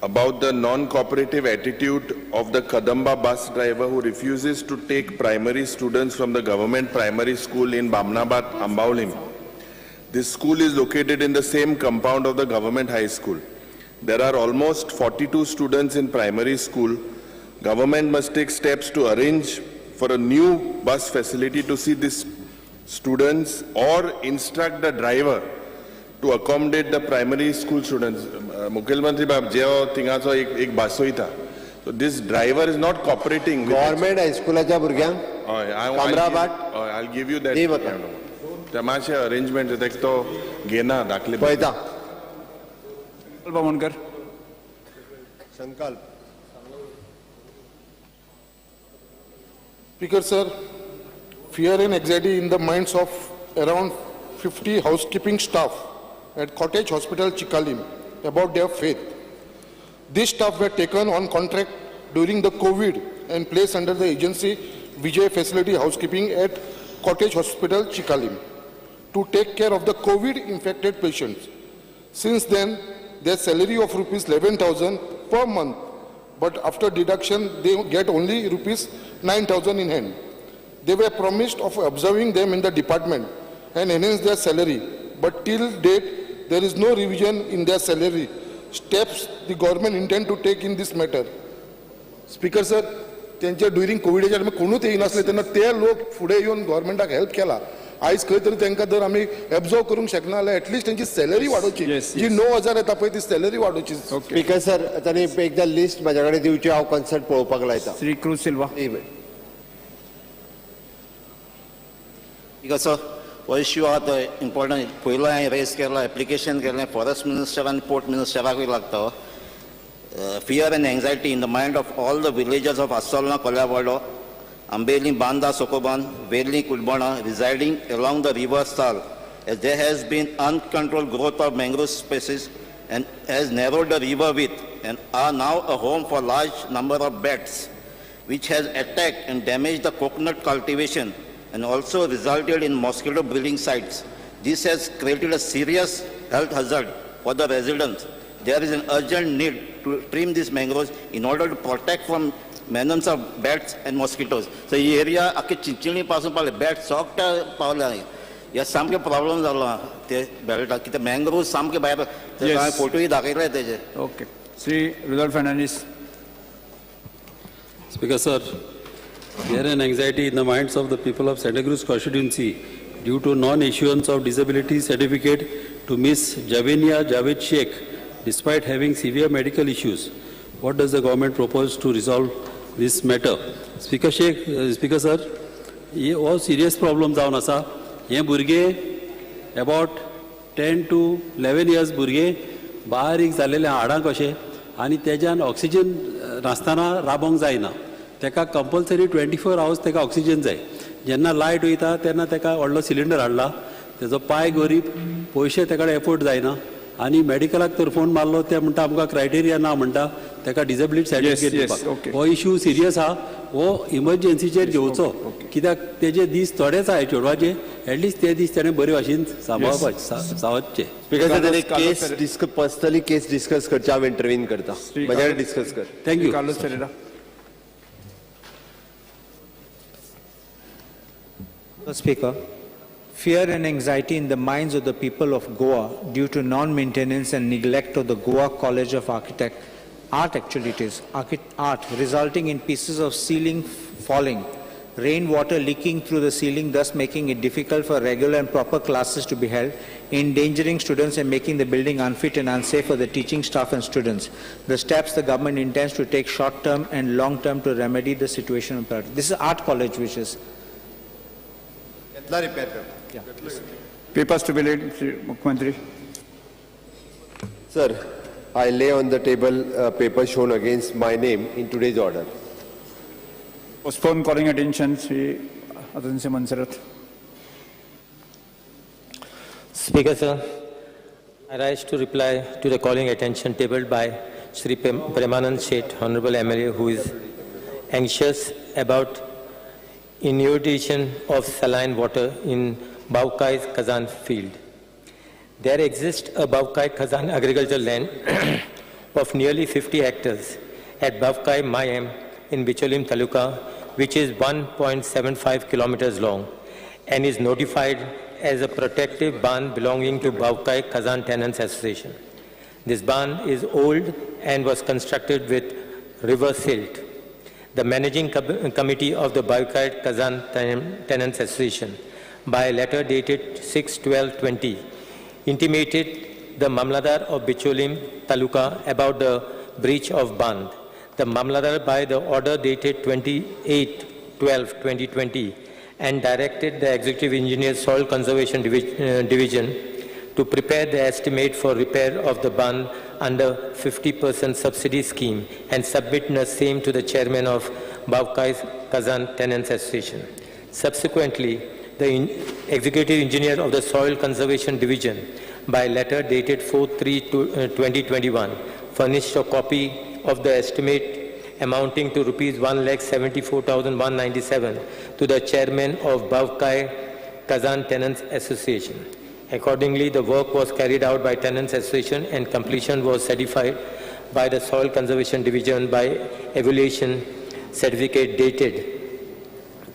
F: about the non-cooperative attitude of the Kadamba bus driver who refuses to take primary students from the government primary school in Bamnabad, Ambaulim. This school is located in the same compound of the government high school. There are almost 42 students in primary school. Government must take steps to arrange for a new bus facility to see these students or instruct the driver to accommodate the primary school students. Mukhyamantri Bab, जे थिंगाचो एक बस वयता. So this driver is not cooperating.
K: Government high स्कूलाच्या भुरग्यांक कामराबाट
F: I'll give you that. मातशें arrangement तेका तो घेना दाखले
K: पळयता.
C: Bamonkar.
K: Sankalp.
M: Speaker sir, fear and anxiety in the minds of around 50 housekeeping staff at Cottage Hospital Chicalim about their faith. These staff were taken on contract during the COVID and placed under the agency Vijay Facility Housekeeping at Cottage Hospital Chicalim to take care of the COVID infected patients. Since then, their salary of rupees 11,000 per month, but after deduction, they get only rupees 9,000 in hand. They were promised of observing them in the department and enhance their salary, but till date, there is no revision in their salary. Steps the government intend to take in this matter. Speaker sir, त्यांच्या during कोविडाच्या टायमार कोणूच येयनासले तेन्ना ते लोक फुडें येवन गव्हर्मेंटाक help केला. आयज खंय तरी तांकां जर आमी एब्जॉर्व करूंक शकना जाल्यार एटलिस्ट तेंची सॅलरी वाडोवची. जी 9,000 येता पळय ती सॅलरी वाडोवची.
K: स्पीकर सर, तांणी एकदा लिस्ट म्हाज्या कडेन दिवची, हांव कन्सर्ट पळोवपाक लायता.
C: Shri cruise Silva.
D: Speaker sir, हो इश्यू आहा तो इम्पॉर्टंट. पयलो हांवें रेज केला, एप्लिकेशन केलें फॉरेस्ट मिनिस्टर आनी पोर्ट मिनिस्टराकूय लागता. Fear and anxiety in the mind of all the villagers of Assolna, Kolyavado, Ambeli, Banda, Sokoban, Verli, Kulbana, residing along the river Sal, as there has been uncontrolled growth of mangrove species and has narrowed the river width and are now a home for large number of bats, which has attacked and damaged the coconut cultivation and also resulted in mosquito breeding sites. This has created a serious health hazard for the residents. There is an urgent need to trim these mangroves in order to protect from menace of bats and mosquitoes. So he area आख्खी चिंचणी पासून पावले, bat सगळे पावले. हे सामके problem जालो आहा ते बेल्टाक कित्याक मँग्रोव सामके भायर
C: Yes.
D: हांवें फोटोय दाखयले तेजे.
C: Okay. Shri Rudolf Fernandes.
H: Speaker sir, fear and anxiety in the minds of the people of Santa Cruz constituency due to non-issuance of disability certificate to Miss Javenia Javed Sheikh despite having severe medical issues. What does the government propose to resolve this matter? Speaker Sheikh, Speaker sir, हे हो serious problem जावन आसा. हे भुरगे about 10 to 11 years भुरगे बारीक जालेले हाडां कशे आनी तेज्यान ऑक्सिजन नासतना राबोंक जायना. तेका कंपल्सरी 24 आवर्स तेका ऑक्सिजन जाय. जेन्ना लायट वयता तेन्ना तेका व्हडलो सिलिंडर हाडला, तेजो पांय गरीब, पयशे तेका एफोर्ड जायना आनी मेडिकलाक तर फोन मारलो ते म्हणटा आमकां क्रायटेरिया ना म्हणटा तेका डिसेबिलिटी सर्टिफिकेट दिवपाक. हो इशू सिरियस आहा, हो इमर्जन्सीचेर घेवचो कित्याक तेजे दीस थोडेच आहा चेडवाचे, एटलिस्ट ते दीस तेणें बरे भाशेन सांबाळपाचे सावचचे.
K: स्पीकर सर, केस डिस्कस पर्सनली केस डिस्कस करचे, हांव इंटरवीन करता, म्हज्या कडेन डिस्कस कर.
H: Thank you.
C: Carlos Ferreira.
A: Speaker, fear and anxiety in the minds of the people of Goa due to non-maintenance and neglect of the Goa College of Art actually it is, art, resulting in pieces of ceiling falling, rainwater leaking through the ceiling, thus making it difficult for regular and proper classes to be held, endangering students and making the building unfit and unsafe for the teaching staff and students. The steps the government intends to take short-term and long-term to remedy the situation. This is art college, which is.
C: Papers to be laid, Shri Mukhyamantri.
K: Sir, I lay on the table a paper shown against my name in today's order.
C: Postpone calling attention, Shri Atansi Monserrate.
N: Speaker sir, I rise to reply to the calling attention tabled by Shri Premanand Seth, Honorable MLA, who is anxious about inundation of saline water in Bavkai's Kazan field. There exists a Bavkai Kazan agricultural land of nearly 50 hectares at Bavkai Mayem in Bicholim Taluka, which is 1.75 kilometers long and is notified as a protective barn belonging to Bavkai Kazan Tenants Association. This barn is old and was constructed with river silt. The managing committee of the Bavkai Kazan Tenants Association, by a letter dated 6/12/20, intimated the Mamladar of Bicholim Taluka about the breach of band. The Mamladar, by the order dated 28/12/2020, and directed the Executive Engineer Soil Conservation Division to prepare the estimate for repair of the bund under 50% subsidy scheme and submit the same to the chairman of Bavkai Kazan Tenants Association. Subsequently, the Executive Engineer of the Soil Conservation Division, by letter dated 4/3/2021, furnished a copy of the estimate amounting to rupees 1,74,197 to the chairman of Bavkai Kazan Tenants Association. Accordingly, the work was carried out by Tenants Association and completion was certified by the Soil Conservation Division by evaluation certificate dated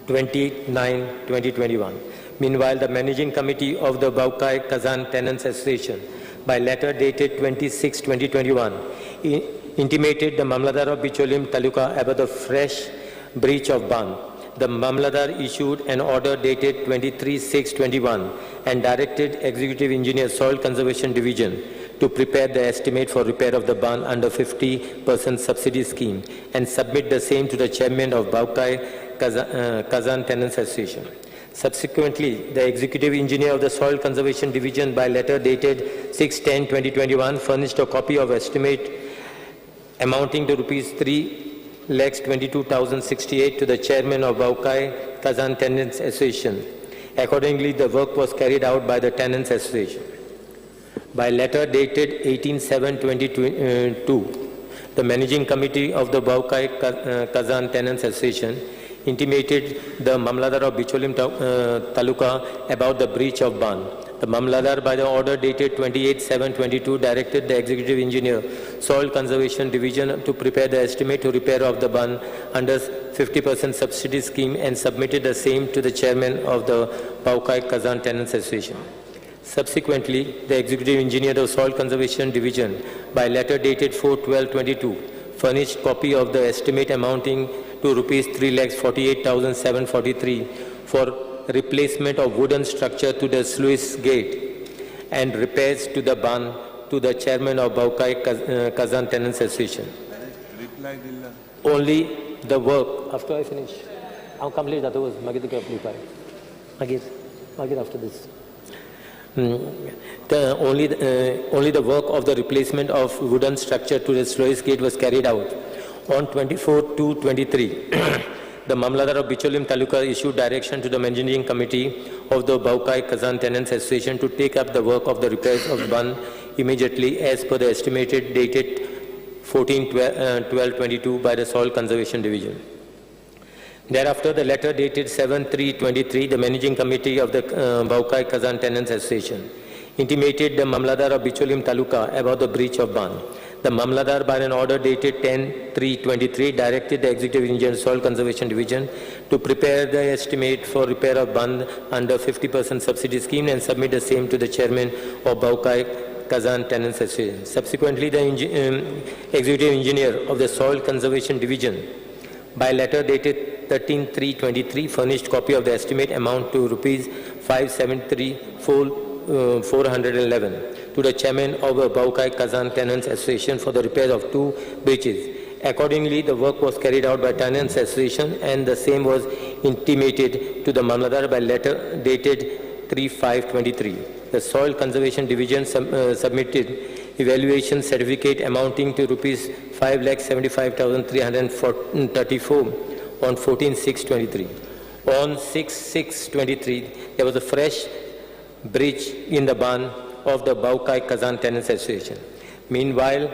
N: 29/2021. Meanwhile, the Managing Committee of the Bavkai Kazan Tenants Association, by letter dated 26/2021, intimated the Mamladar of Bicholim Taluka about the fresh breach of bond. The Mamladar issued an order dated 23/6/21 and directed Executive Engineer Soil Conservation Division to prepare the estimate for repair of the barn under 50% subsidy scheme and submit the same to the chairman of Bavkai Kazan Tenants Association. Subsequently, the Executive Engineer of the Soil Conservation Division, by letter dated 6/10/2021, furnished a copy of estimate amounting to rupees 3,22,068 to the chairman of Bavkai Kazan Tenants Association. Accordingly, the work was carried out by the Tenants Association. By letter dated 18/7/2022, the Managing Committee of the Bavkai Kazan Tenants Association intimated the Mamladar of Bicholim Taluka about the breach of bond. The The Mamlatdar, by the order dated 28/7/22, directed the Executive Engineer, Soil Conservation Division, to prepare the estimate to repair of the bund under 50% subsidy scheme and submitted the same to the chairman of the Poukai Kazan Tenants Association. Subsequently, the Executive Engineer of Soil Conservation Division, by letter dated 4/12/22, furnished copy of the estimate amounting to rupees 3,48,743 for replacement of wooden structure to the sluice gate and repairs to the bund to the chairman of Poukai Kazan Tenants Association. Only the work, after I finish, I'll complete that was after this. Only the work of the replacement of wooden structure to the sluice gate was carried out. On 24/2/23, the Mamlatdar of Bicholim Taluka issued direction to the Managing Committee of the Poukai Kazan Tenants Association to take up the work of the repairs of bund immediately as per the estimated dated 14/12/22 by the Soil Conservation Division. Thereafter, the letter dated 7/3/23, the Managing Committee of the Poukai Kazan Tenants Association intimated the Mamlatdar of Bicholim Taluka about the breach of bund. The Mamlatdar, by an order dated 10/3/23, directed the Executive Engineer Soil Conservation Division to prepare the estimate for repair of bund under 50% subsidy scheme and submit the same to the chairman of Poukai Kazan Tenants Association. Subsequently, the Executive Engineer of the Soil Conservation Division, by letter dated 13/3/23, furnished copy of the estimate amount to rupees 573,411 to the chairman of the Poukai Kazan Tenants Association for the repair of 2 bridges. Accordingly, the work was carried out by Tenants Association and the same was intimated to the Mamlatdar by letter dated 3/5/23. The Soil Conservation Division submitted evaluation certificate amounting to rupees 5,75,334 on 14/6/23. On 6/6/23, there was a fresh breach in the bund of the Poukai Kazan Tenants Association. Meanwhile,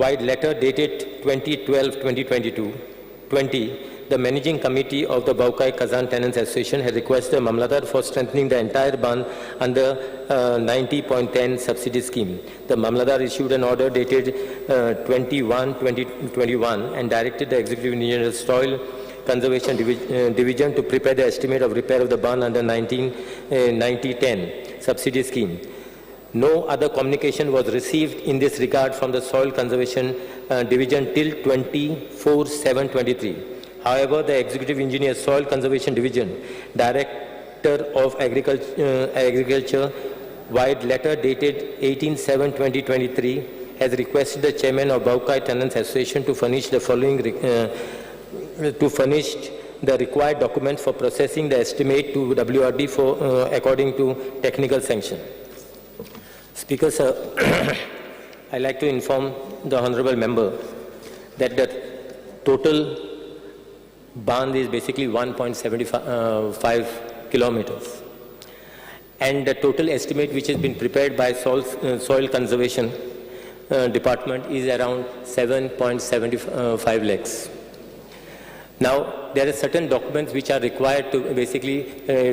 N: vide letter dated 20/12/2022-20, the Managing Committee of the Poukai Kazan Tenants Association had requested Mamlatdar for strengthening the entire bund under 90.10 subsidy scheme. The Mamlatdar issued an order dated 21/2021 and directed the Executive Engineer of Soil Conservation Division to prepare the estimate of repair of the bund under 90.10 subsidy scheme. No other communication was received in this regard from the Soil Conservation Division till 24/7/23. However, the Executive Engineer, Soil Conservation Division, Director of Agriculture, vide letter dated 18/7/2023, has requested the chairman of Poukai Tenants Association to furnish the following to furnish the required documents for processing the estimate to WRD for according to technical sanction. Speaker, sir, I like to inform the honorable member that the total bund is basically 1.75 kilometers, and the total estimate which has been prepared by Soil Conservation Department is around 7.75 lakhs. Now, there are certain documents which are required to basically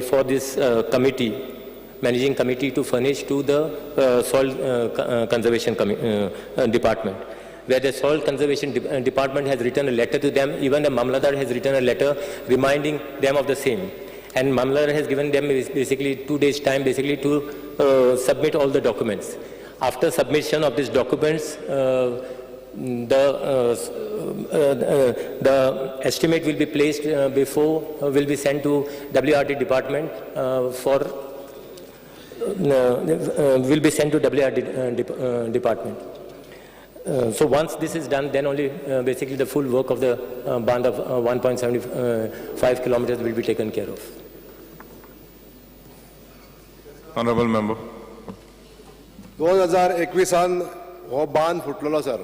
N: for this committee, managing committee, to furnish to the Soil Conservation Department, where the Soil Conservation Department has written a letter to them. Even the Mamlatdar has written a letter reminding them of the same. And Mamlatdar has given them basically 2 days time basically to submit all the documents. After submission of these documents, the estimate will be placed before, will be sent to WRD department for, will be sent to WRD department. So once this is done, then only basically the full work of the band of 1.75 kilometers will be taken care of.
F: Honorable Member.
O: 2021 हो बांद फुटलेलो sir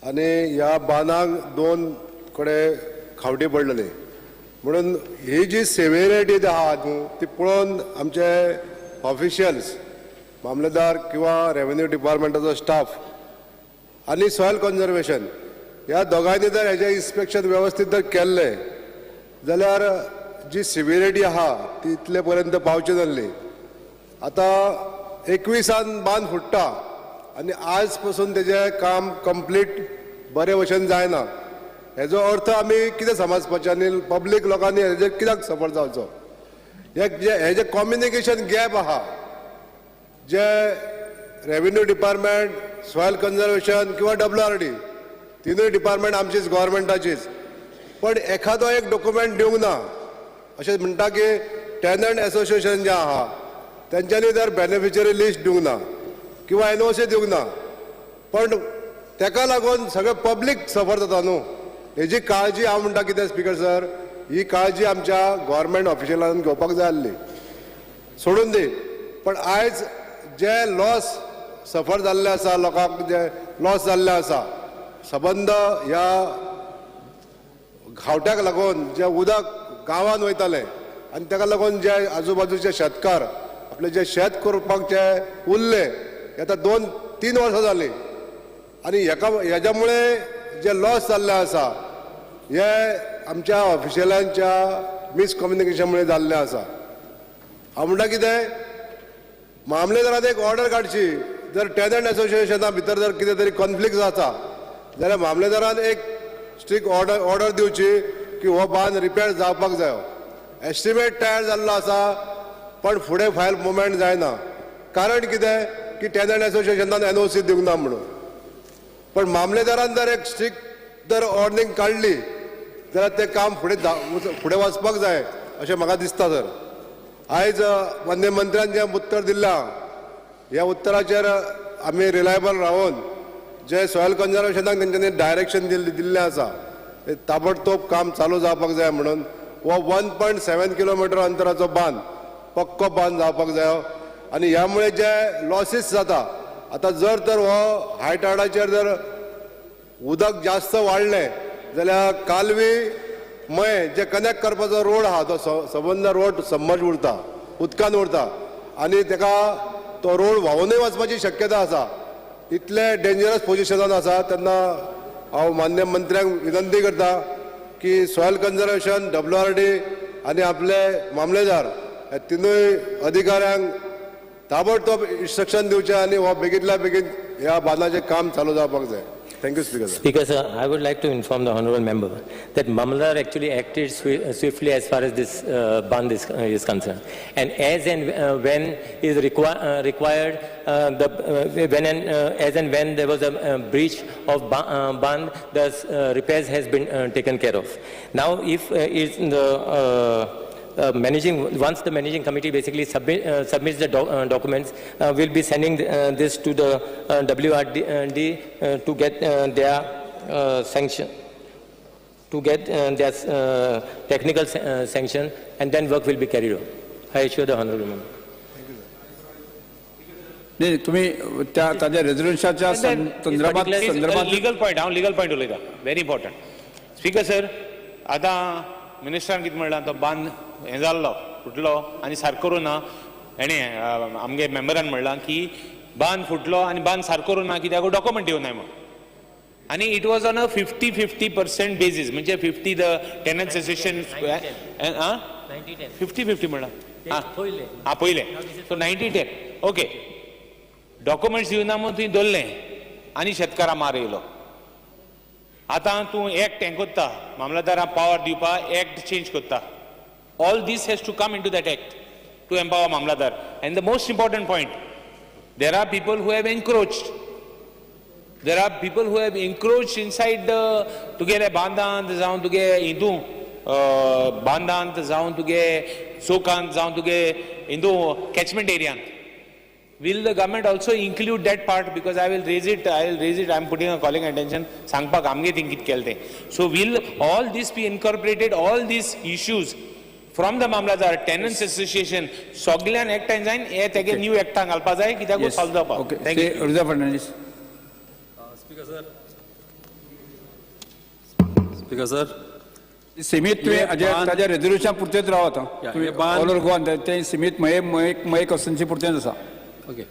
O: आनी ह्या बांदाक दोन कडे खावटी पडलेली म्हणून ही जी सेवेरिटी आहा न्हू ती पळोवन आमचे ऑफिशियल्स मामलेदार किंवा रेवेन्यू डिपार्टमेंटाचो स्टाफ आनी सॉयल कॉन्जर्वेशन ह्या दोगांयनी जर हेजें इन्स्पेक्शन वेवस्थीत जर केल्लें जाल्यार जी सिविरिटी आहा ती इतले पर्यंत पावची नासली. आतां 21 बांद फुट्टा आनी आज पसून तेजें काम कंप्लीट बरे भशेन जायना. हेजो अर्थ आमी कितें समजपाचें आनी पब्लीक लोकांनी हेजेर कित्याक सफर जावचो? हे जे कम्युनिकेशन गॅप आहा जे रेवेन्यू डिपार्टमेंट, सॉयल कन्जर्वेशन किंवा WRD तिनूय डिपार्टमेंट आमचीच गव्हर्मेंटाचीच, पण एखादो एक डॉक्युमेंट दिवंक ना. अशें म्हणटा की टेनंट एसोसिएशन जें आहा तेंच्यांनी जर बेनिफिशरी लिस्ट दिवंक ना किंवा NOC दिवंक ना, पण तेका लागून सगळें पब्लीक सफर जाता न्हू. हेजी काळजी हांव म्हणटा कितें स्पीकर सर, ही काळजी आमच्या गव्हर्मेंट ऑफिशियलान घेवपाक जाय आसली. सोडून दी, पण आयज जे लॉस सफर जाल्ले आसा, लोकांक जे लॉस जाल्ले आसा सबंद ह्या घावट्याक लागून जे उदक गांवांत वयतालें आनी ताका लागून जे आजूबाजूचे शेतकार आपले जे शेत करपाक जे उरले, आतां 2-3 वर्सां जालीं आनी हेका हेज्या मुळे जे लॉस जाल्ले आसा हे आमच्या ऑफिशियलांच्या मिसकम्युनिकेशन मुळे जाल्लें आसा. हांव म्हणटा कितें, मामलेदारान एक ऑर्डर काडची, जर टेनंट एसोसिएशना भितर जर कितें तरी कॉन्फ्लिक्ट जाता जाल्यार मामलेदारान एक स्ट्रिक्ट ऑर्डर दिवची की हो बांद रिपेर जावपाक जायो. एस्टिमेट तयार जाल्लो आसा पण फुडें फायल मुवमेंट जायना, कारण कितें की टेनंट एसोसिएशनान NOC दिवंक ना म्हणून. पण मामलेदारान जर एक स्ट्रिक्ट जर ऑर्डिंग काडली जाल्यार तें काम फुडें वचपाक जाय अशें म्हाका दिसता सर. आयज माननीय मंत्र्यान जें उत्तर दिलां ह्या उत्तराचेर आमी रिलायबल रावन जे सॉयल कन्जर्वेशनाक तेंच्यांनी डायरेक्शन दिल्लें आसा ते ताबडतोब काम चालू जावपाक जाय म्हणून. हो 1.7 किलोमिटर अंतराचो बांद पक्को बांद जावपाक जायो आनी ह्या मुळे जे लॉसीस जाता आतां जर तर हो हाय टायडाचेर जर उदक जास्त वाडलें जाल्यार कालवी मये जे कनेक्ट करपाचो रोड आहा तो सबंद रोड सबमर्ज उरता, उदकान उरता आनी तेका तो रोड व्हांवूनय वचपाची शक्यता आसा. इतले डेंजरस पोजिशनान आसा तेन्ना हांव मान्य मंत्र्यांक विनंती करता की सॉयल कन्जर्वेशन, WRD आनी आपले मामलेदार ह्या तिनूय अधिकाऱ्यांक ताबडतोब इन्स्ट्रक्शन दिवचें आनी हो बेगीतल्या बेगीन ह्या बांदाचें काम चालू जावपाक जाय. Thank you, Speaker sir.
N: Speaker sir, I would like to inform the honorable member that Mamlatdar actually acted swiftly as far as this band is concerned, and as and when is required, as and when there was a breach of band, the repairs has been taken care of. Now, if is the managing, once the managing committee basically submits the documents, we'll be sending this to the WRD to get their sanction, to get their technical sanction, and then work will be carried on. I assure the honorable member.
C: नाही, तुम्ही त्या ताज्या रेझोल्युशनाच्या संदर्भात
I: legal point, हांव legal point उलयता, very important. Speaker sir, आतां मिनिस्टरान कितें म्हणलां, तो बांद हें जाल्लो फुटलो आनी सारको करूं ना, हेणें आमगे मेंबरान म्हणलां की बांद फुटलो आनी बांद सारको करूं ना कित्याक डॉक्युमेंट दिवनाय म्हणून. आनी it was on a 50-50% basis, म्हणजे 50 the tenants association 50-50 म्हणलां आं पयलें, सो 90-10 ओके. डॉक्युमेंट्स दिवना म्हणून तुवें दवरलें आनी शेतकारां मार येयलो. आतां तूं एक्ट हें कोत्ता, मामलेदारांक पावर दिवपाक एक्ट चेंज कोत्ता. All this has to come into that act to empower mamlatdar. And the most important point, there are people who have encroached. There are people who have encroached inside the तुगेले बांदांत जावं तुगे हिंदू बांदांत जावं तुगे चोकांत जावं तुगे Hindu catchment एरियांत. Will the government also include that part? Because I will raise it, I am putting a calling attention, सांगपाक आमगे thing कितें केलें तें. So will all this be incorporated, all these issues from the mamlatdar, tenants association, सगल्यान एकठांय जायन हे तेगे न्यू एक्टान घालपा जाय कित्याक सॉल्व जावपाक. Thank you.
C: Rija Fernandes.
H: Speaker sir,
C: सीमित तुवें ताज्या रेझोल्युशन पुरतेच राव आतां, तुवें ऑल ओवर गोवा तें सीमित मये मये कॉन्स्टिट्युएन्सी पुरतेंच आसा.
P: ओके,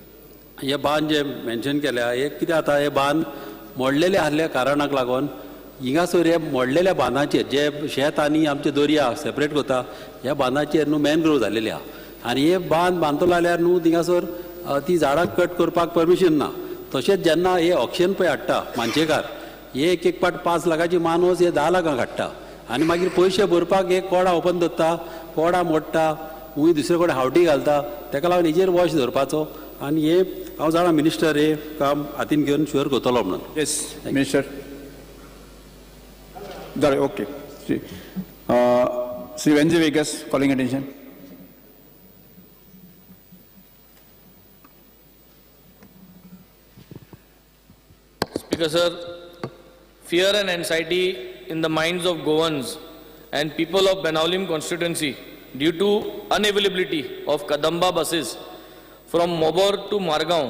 P: हे बांद जे मेन्शन केल्या हे कितें आतां, हे बांद मोडलेले आहल्या कारणाक लागून हिंगासर हे मोडलेल्या बांदाचेर जे शेत आनी आमचे दर्या सेपरेट करता ह्या बांदाचेर न्हू मॅनग्रोव जाल्लेले आहा आनी हे बांद बांदतलो जाल्यार न्हू थिंगासर ती झाडां कट करपाक परमिशन ना. तशेंच जेन्ना हे ऑक्शन पळय हाडटा मानशेकार हे एक एक पाट 5 लाखाची मानवस हे 10 लाखांक हाडटा आनी मागीर पयशे भरपाक हे कोडा ओपन दवरता, कोडा मोडटा, हुंय दुसरे कडेन हावटी घालता. तेका लागून हेजेर वॉश दवरपाचो आनी हे हांव जाणा मिनिस्टर हे काम हातीन घेवन शुअर करतलो म्हणून.
C: येस मिनिस्टर जालें. Okay. Shri Shri Venzy Viegas calling attention.
G: Speaker sir, fear and anxiety in the minds of Goans and people of Benaulim constituency due to unavailability of Kadamba buses from Mobor to Margao,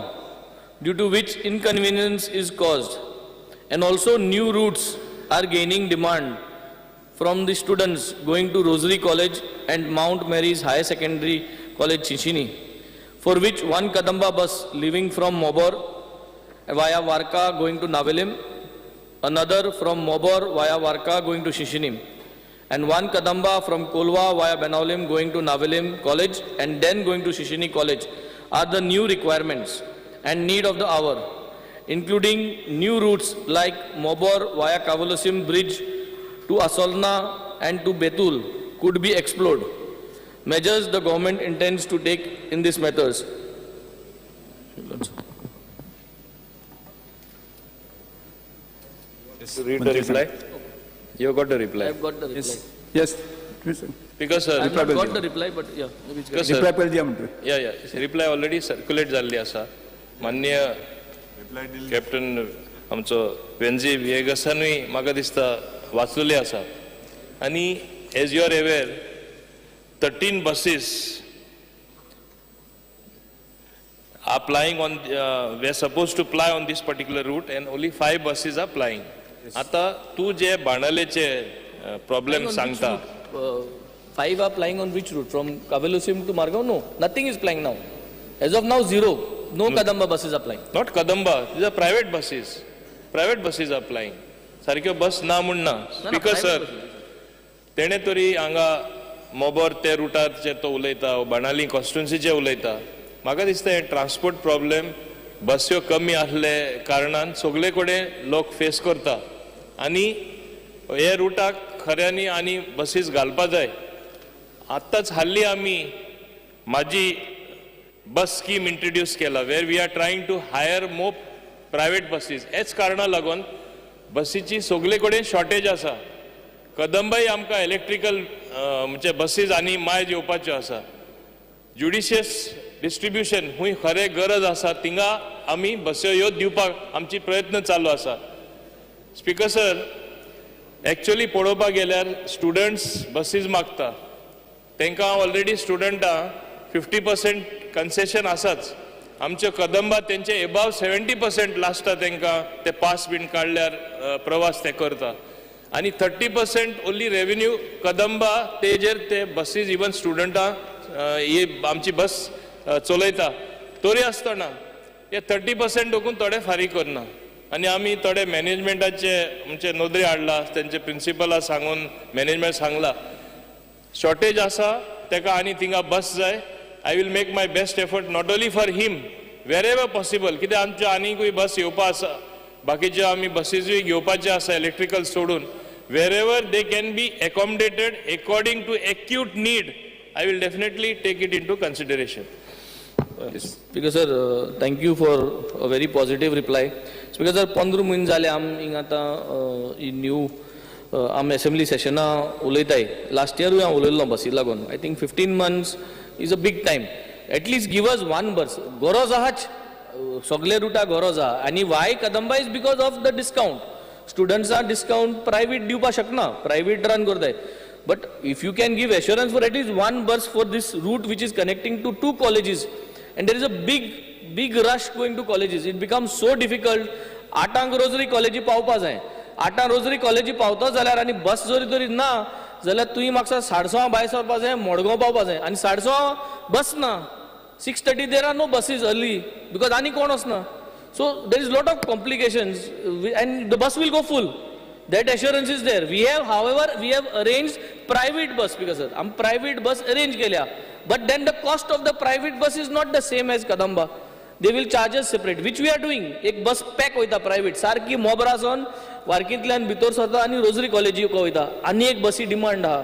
G: due to which inconvenience is caused, and also new routes are gaining demand from the students going to Rosary College and Mount Mary's Higher Secondary College Chinchini, for which one Kadamba bus leaving from Mobor via Varka going to Navelim, another from Mobor via Varka going to Shishinim, and one Kadamba from Kolwa via Benaulim going to Navelim College and then going to Shishini College are the new requirements and need of the hour, including new routes like Mobor via Kavalosim Bridge to Asolna and to Betul could be explored. Measures the government intends to take in these matters.
I: Read the reply. You have got the reply.
G: I have got the reply.
C: Yes.
I: Because sir,
G: I have not got the reply, but yeah.
I: Because sir,
C: reply पयलीं दिया म्हणटा.
I: Yeah, yeah. Reply already circulate जाल्ली आसा. माननीय captain आमचो वेन्झी विएगसानूय म्हाका दिसता वाचलेली आसा. आनी as you are aware 13 buses are plying on, we are supposed to ply on this particular route and only 5 buses are plying. आता तू जे बाणालेचे प्रॉब्लेम सांगता.
G: 5 are plying on which route? From Kavelusim to Margao? No, nothing is plying now. As of now, zero. No Kadamba buses are plying.
I: Not Kadamba, these are private buses. Private buses are plying. सारक्यो बस ना म्हूण ना. Speaker sir, तेणे तरी हांगा मोबोर ते रुटार जे तो उलयता, बाणाली कॉन्स्टिट्युन्सीचे उलयता, म्हाका दिसता हे ट्रान्सपोर्ट प्रॉब्लेम बस्यो कमी आसले कारणान सगळे कडेन लोक फेस करता आनी हे रुटाक खऱ्यांनी आनी बसीस घालपा जाय. आत्ताच हाल्ली आमी म्हाजी बस स्कीम इंट्रोड्यूस केला where we are trying to hire more private buses. हेच कारणा लागून बसीची सगळे कडेन शॉर्टेज आसा. कदंबाय आमकां इलेक्ट्रिकल म्हणजे बसीस आनी मायज येवपाच्यो आसा. ज्युडिशियस डिस्ट्रिब्युशन हुंय खरें गरज आसा थिंगा आमी बस्यो ह्यो दिवपाक आमची प्रयत्न चालू आसा. स्पीकर सर, एक्चुअली पळोवपाक गेल्यार स्टुडंट्स बसीस मागता, तांकां ऑलरेडी स्टुडंटां 50% कन्सेशन आसाच. आमच्यो कदंबा तेंचे एबाव 70% लास्टा तांकां ते पास बीन काडल्यार प्रवास ते करता आनी 30% ओन्ली रेवेन्यू कदंबा तेजेर ते बसीस इवन स्टुडंटां ही आमची बस चलयता. तरी आसतना हे 30% ओकून थोडे फारीक करना आनी आमी थोडे मॅनेजमेंटाचे आमचे नदरे हाडला, तेंचे प्रिंसिपला सांगून मॅनेजमेंट सांगला शॉर्टेज आसा तेका आनी थिंगा बस जाय. I will make my best effort not only for him wherever possible. कित्याक आमच्यो आनीकूय बस येवपा आसा, बाकीच्यो आमी बसीसूय घेवपाच्यो आसा इलेक्ट्रिकल सोडून. Wherever they can be accommodated according to acute need, I will definitely take it into consideration.
G: Speaker sir, thank you for a very positive reply. Speaker sir, 15 म्हयने जाले आम हिंगा आतां ही न्यू आम एसेंब्ली सेशनां उलयताय. लास्ट इयरूय हांव उलयल्लो बसी लागून. I think 15 months is a big time. At least give us one bus. गरज आहाच, सगळे रुटा गरज आहा. आनी why Kadamba is because of the discount. स्टुडंट्सांक discount private दिवपाक शकना, प्रायवेट रन करताय. But if you can give assurance for at least one bus for this route which is connecting to 2 colleges, and there is a big big rush going to colleges, it becomes so difficult. 8 Rosary कॉलेजी पावपा जाय, 8 rosary कॉलेजी पावता जाल्यार आनी बस जरी तरी ना जाल्यार तुवें म्हाका 6:30 भायर सरपा जाय, मडगांव पावपा जाय आनी 6:30 बस ना. 6:30 there are no buses early because आनी कोण वचना. So there is lot of complications and the bus will go full. That assurance is there. We have, however, we have arranged private bus, Speaker sir. आमी private bus arrange केल्या, but then the cost of the private bus is not the same as Kadamba. They will charge us separate, which we are doing. एक बस pack वयता private, सारकी मोबरा सावन वार्कींतल्यान भितर सरता आनी rosary कॉलेजीक वयता. आनी एक बसी डिमांड आहा.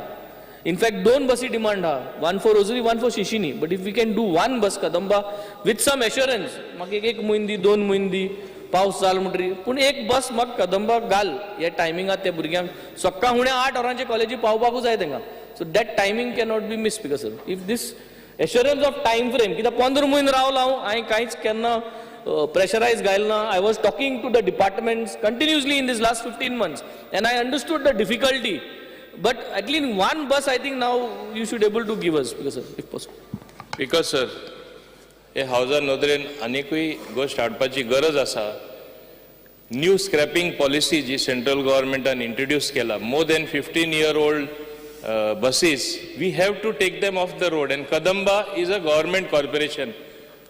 G: इनफॅक्ट दोन बसी डिमांड आहा, one for Rosary, one for Sisini. But if we can do one bus Kadamba with some assurance, म्हाका एक एक म्हयनो दी, 2 म्हयने दी, पावस जाल म्हणटरी पूण एक बस म्हाका कदंबा घाल ह्या टायमिंगात त्या भुरग्यांक सकाळ हुण्या 8 वरांचे कॉलेजी पावपाकूच जाय तांकां. So that timing cannot be miss because sir if this assurance of time frame, कित्याक 15 म्हयने रावलो हांव, हांवें कांयच केन्ना प्रेशरायज घायल ना. I was talking to the departments continuously in this last 15 months and I understood the difficulty, but at least one bus I think now you should able to give us because sir if possible.
I: Because sir हे हावजा नदरेन आनिकूय गोश्ट हाडपाची गरज आसा. New scrapping policy जी central गव्हर्मेंटान introduce केला, more than 15-year-old buses we have to take them off the road, and Kadamba is a government corporation.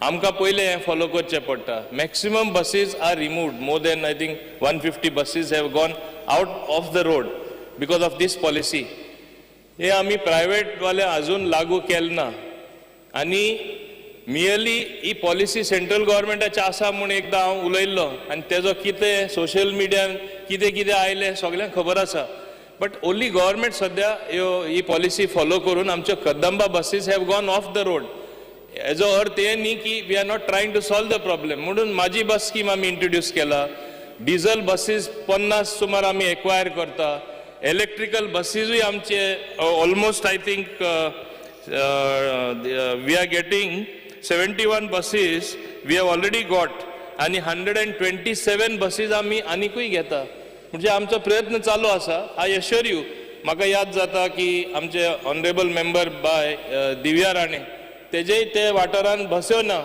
I: आमकां पयलें हें फॉलो करचें पडटा. Maximum buses are removed, more than I think 150 buses have gone out of the road because of this policy. हे आमी प्रायवेटवाले अजून लागू केलें ना, आनी मियरली ही पॉलिसी सेंट्रल गव्हर्मेंटाची आसा म्हूण एकदां हांव उलयल्लो, आनी तेजो कितें सोशल मिडियान कितें कितें आयलें सगळ्यांक खबर आसा. बट ओनली गव्हर्मेंट सद्या ह्यो ही पॉलिसी फॉलो करून आमच्यो Kadamba buses have gone off the road. हेजो अर्थ हें न्ही की we are not trying to solve the problem. म्हणून म्हाजी बस स्कीम आमी इंट्रोड्यूस केला. डिझल बसीस 50 सुमार आमी एक्वायर करता. इलेक्ट्रिकल बसीसूय आमचे almost I think we are getting 71 buses we have already got, आनी 127 बसीस आमी आनिकूय घेता. म्हणजे आमचो प्रयत्न चालू आसा. I assure you, म्हाका याद जाता की आमचे ऑनरेबल मेंबर बाय दिव्या राणे, तेजेय ते वाठारान बस्यो ना,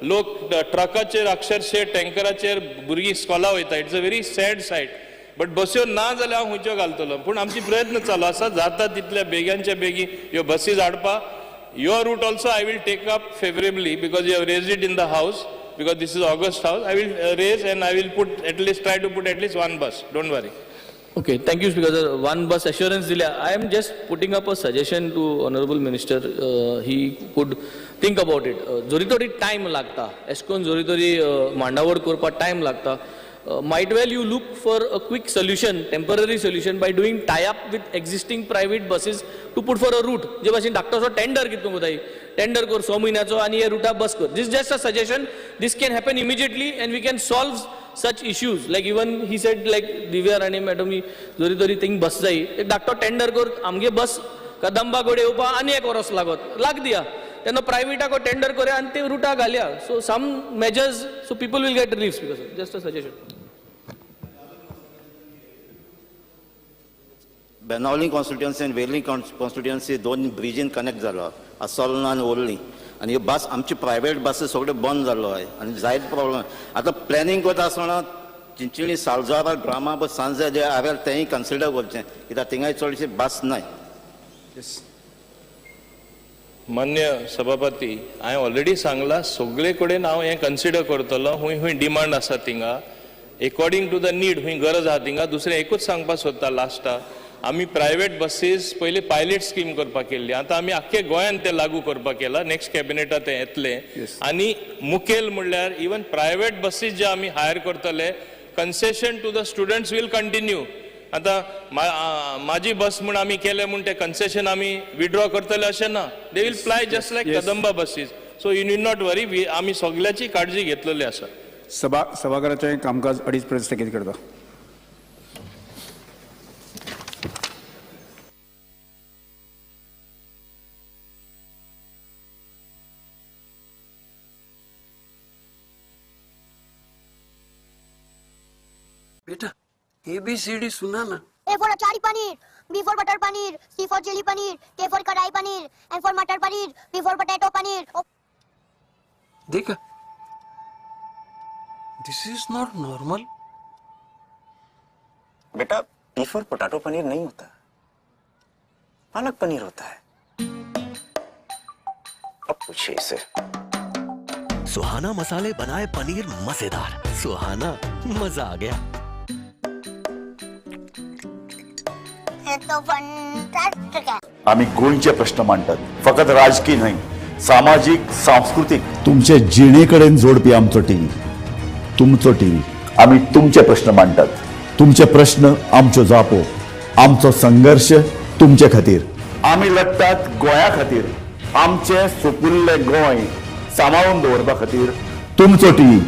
I: लोक ट्रकाचेर अक्षरशे टँकराचेर भुरगीं स्कॉला वयता. It's a very sad sight. But बस्यो ना जाल्यार हांव खंयच्यो घालतलो, पूण आमची प्रयत्न चालू आसा जाता तितल्या बेग्यांच्या बेगीन ह्यो बसीस हाडपाक. Your route also I will take up favorably because you have raised it in the house, because this is August house. I will raise and I will put at least, try to put at least one bus. Don't worry.
G: Okay, thank you, Speaker sir. One bus assurance दिल्या. I am just putting up a suggestion to Honorable Minister. He could think about it. जोरी तरी time लागता, एशकोन जोरी तरी मांडावळ करपाक time लागता. Might well you look for a quick solution, temporary solution by doing tie-up with existing private buses to put for a route. जे भाशेन धाकटोसो tender कितून कोताय, टेंडर कर 6 म्हयन्याचो आनी हे रुटा बस कर. This just a suggestion. This can happen immediately and we can solve such issues. Like even he said, like Divya Rane madam ही जोरी तरी थिंग बस जाय, एक धाकटो टेंडर कर, आमगे बस कदंबा कडेन येवपा आनी एक वरस लागत लाग दिया, तेन्ना प्रायवेटाक टेंडर करया आनी ते रुटा घालया. So some measures, so people will get relief. Because just a suggestion.
D: Benaulim constituency आनी वेर्ली कॉन्स्टिट्युएन्सी दोन ब्रिजीन कनेक्ट जालो, असोलना आनी ओर्ली, आनी ह्यो बस आमची प्रायवेट बसीस सगळ्यो बंद जाल्लो आहाय आनी जायत प्रॉब्लम. आतां प्लॅनिंग करता आसतना चिंचणी सालजारा ग्रामा बस सांजे जे आव्यार तेंय कन्सिडर करचें, कित्याक थिंगाय चडशी बस नाय.
I: मान्य सभापती, हांवें ऑलरेडी सांगलां सगळे कडेन हांव हें कन्सिडर करतलो. खूंय खूंय डिमांड आसा थिंगा, एकॉर्डिंग टू the need खूंय गरज आसा थिंगा. दुसरें एकूच सांगपाक सोदता लास्टाक, आमी प्रायवेट बसीस पयलीं पायलट स्कीम करपाक केल्ली, आतां आमी आख्खे गोंयांत तें लागू करपाक केलां. नेक्स्ट कॅबिनेटात तें येतलें. आनी मुखेल म्हणल्यार इवन प्रायवेट बसीस जे आमी हायर करतले, concession to the students will continue. आतां म्हाजी बस म्हूण आमी केलें म्हूण तें कन्सेशन आमी विड्रॉ करतले अशें ना. They will ply just like Kadamba buses. So you need not worry, आमी सगळ्याची काळजी घेतलेली आसा.
C: सभाघराचें कामकाज 2:30 पर्यंत स्थगीत करता.
Q: बेटा ABCD सुना ना.
R: A for achari paneer, B for butter paneer, C for chili paneer, K for kadai paneer, M for matar paneer, P for potato paneer.
Q: देखा, this is not normal.
S: बेटा P for potato paneer नहीं होता, पालक पनीर होता है. अब पूछिए इसे.
T: सुहाना मसाले बनाए पनीर मजेदार. सुहाना मजा आ गया.
R: तो फंटास्टिक है।
U: आम्ही गोंयचे प्रश्न मांडटात, फकत राजकीय न्हय, सामाजीक, सांस्कृतीक.
V: तुमचे जिणेकडेन जोडपी आमचो टीव्ही, तुमचो टीव्ही.
U: आम्ही तुमचे प्रश्न मांडटात.
V: तुमचे प्रश्न आमच्यो जापो, आमचो संघर्श तुमचे खातीर.
U: आमी लढटात गोंया खातीर, आमचें सुपुल्लें गोंय सांबाळून दवरपा खातीर.
V: तुमचो टीव्ही.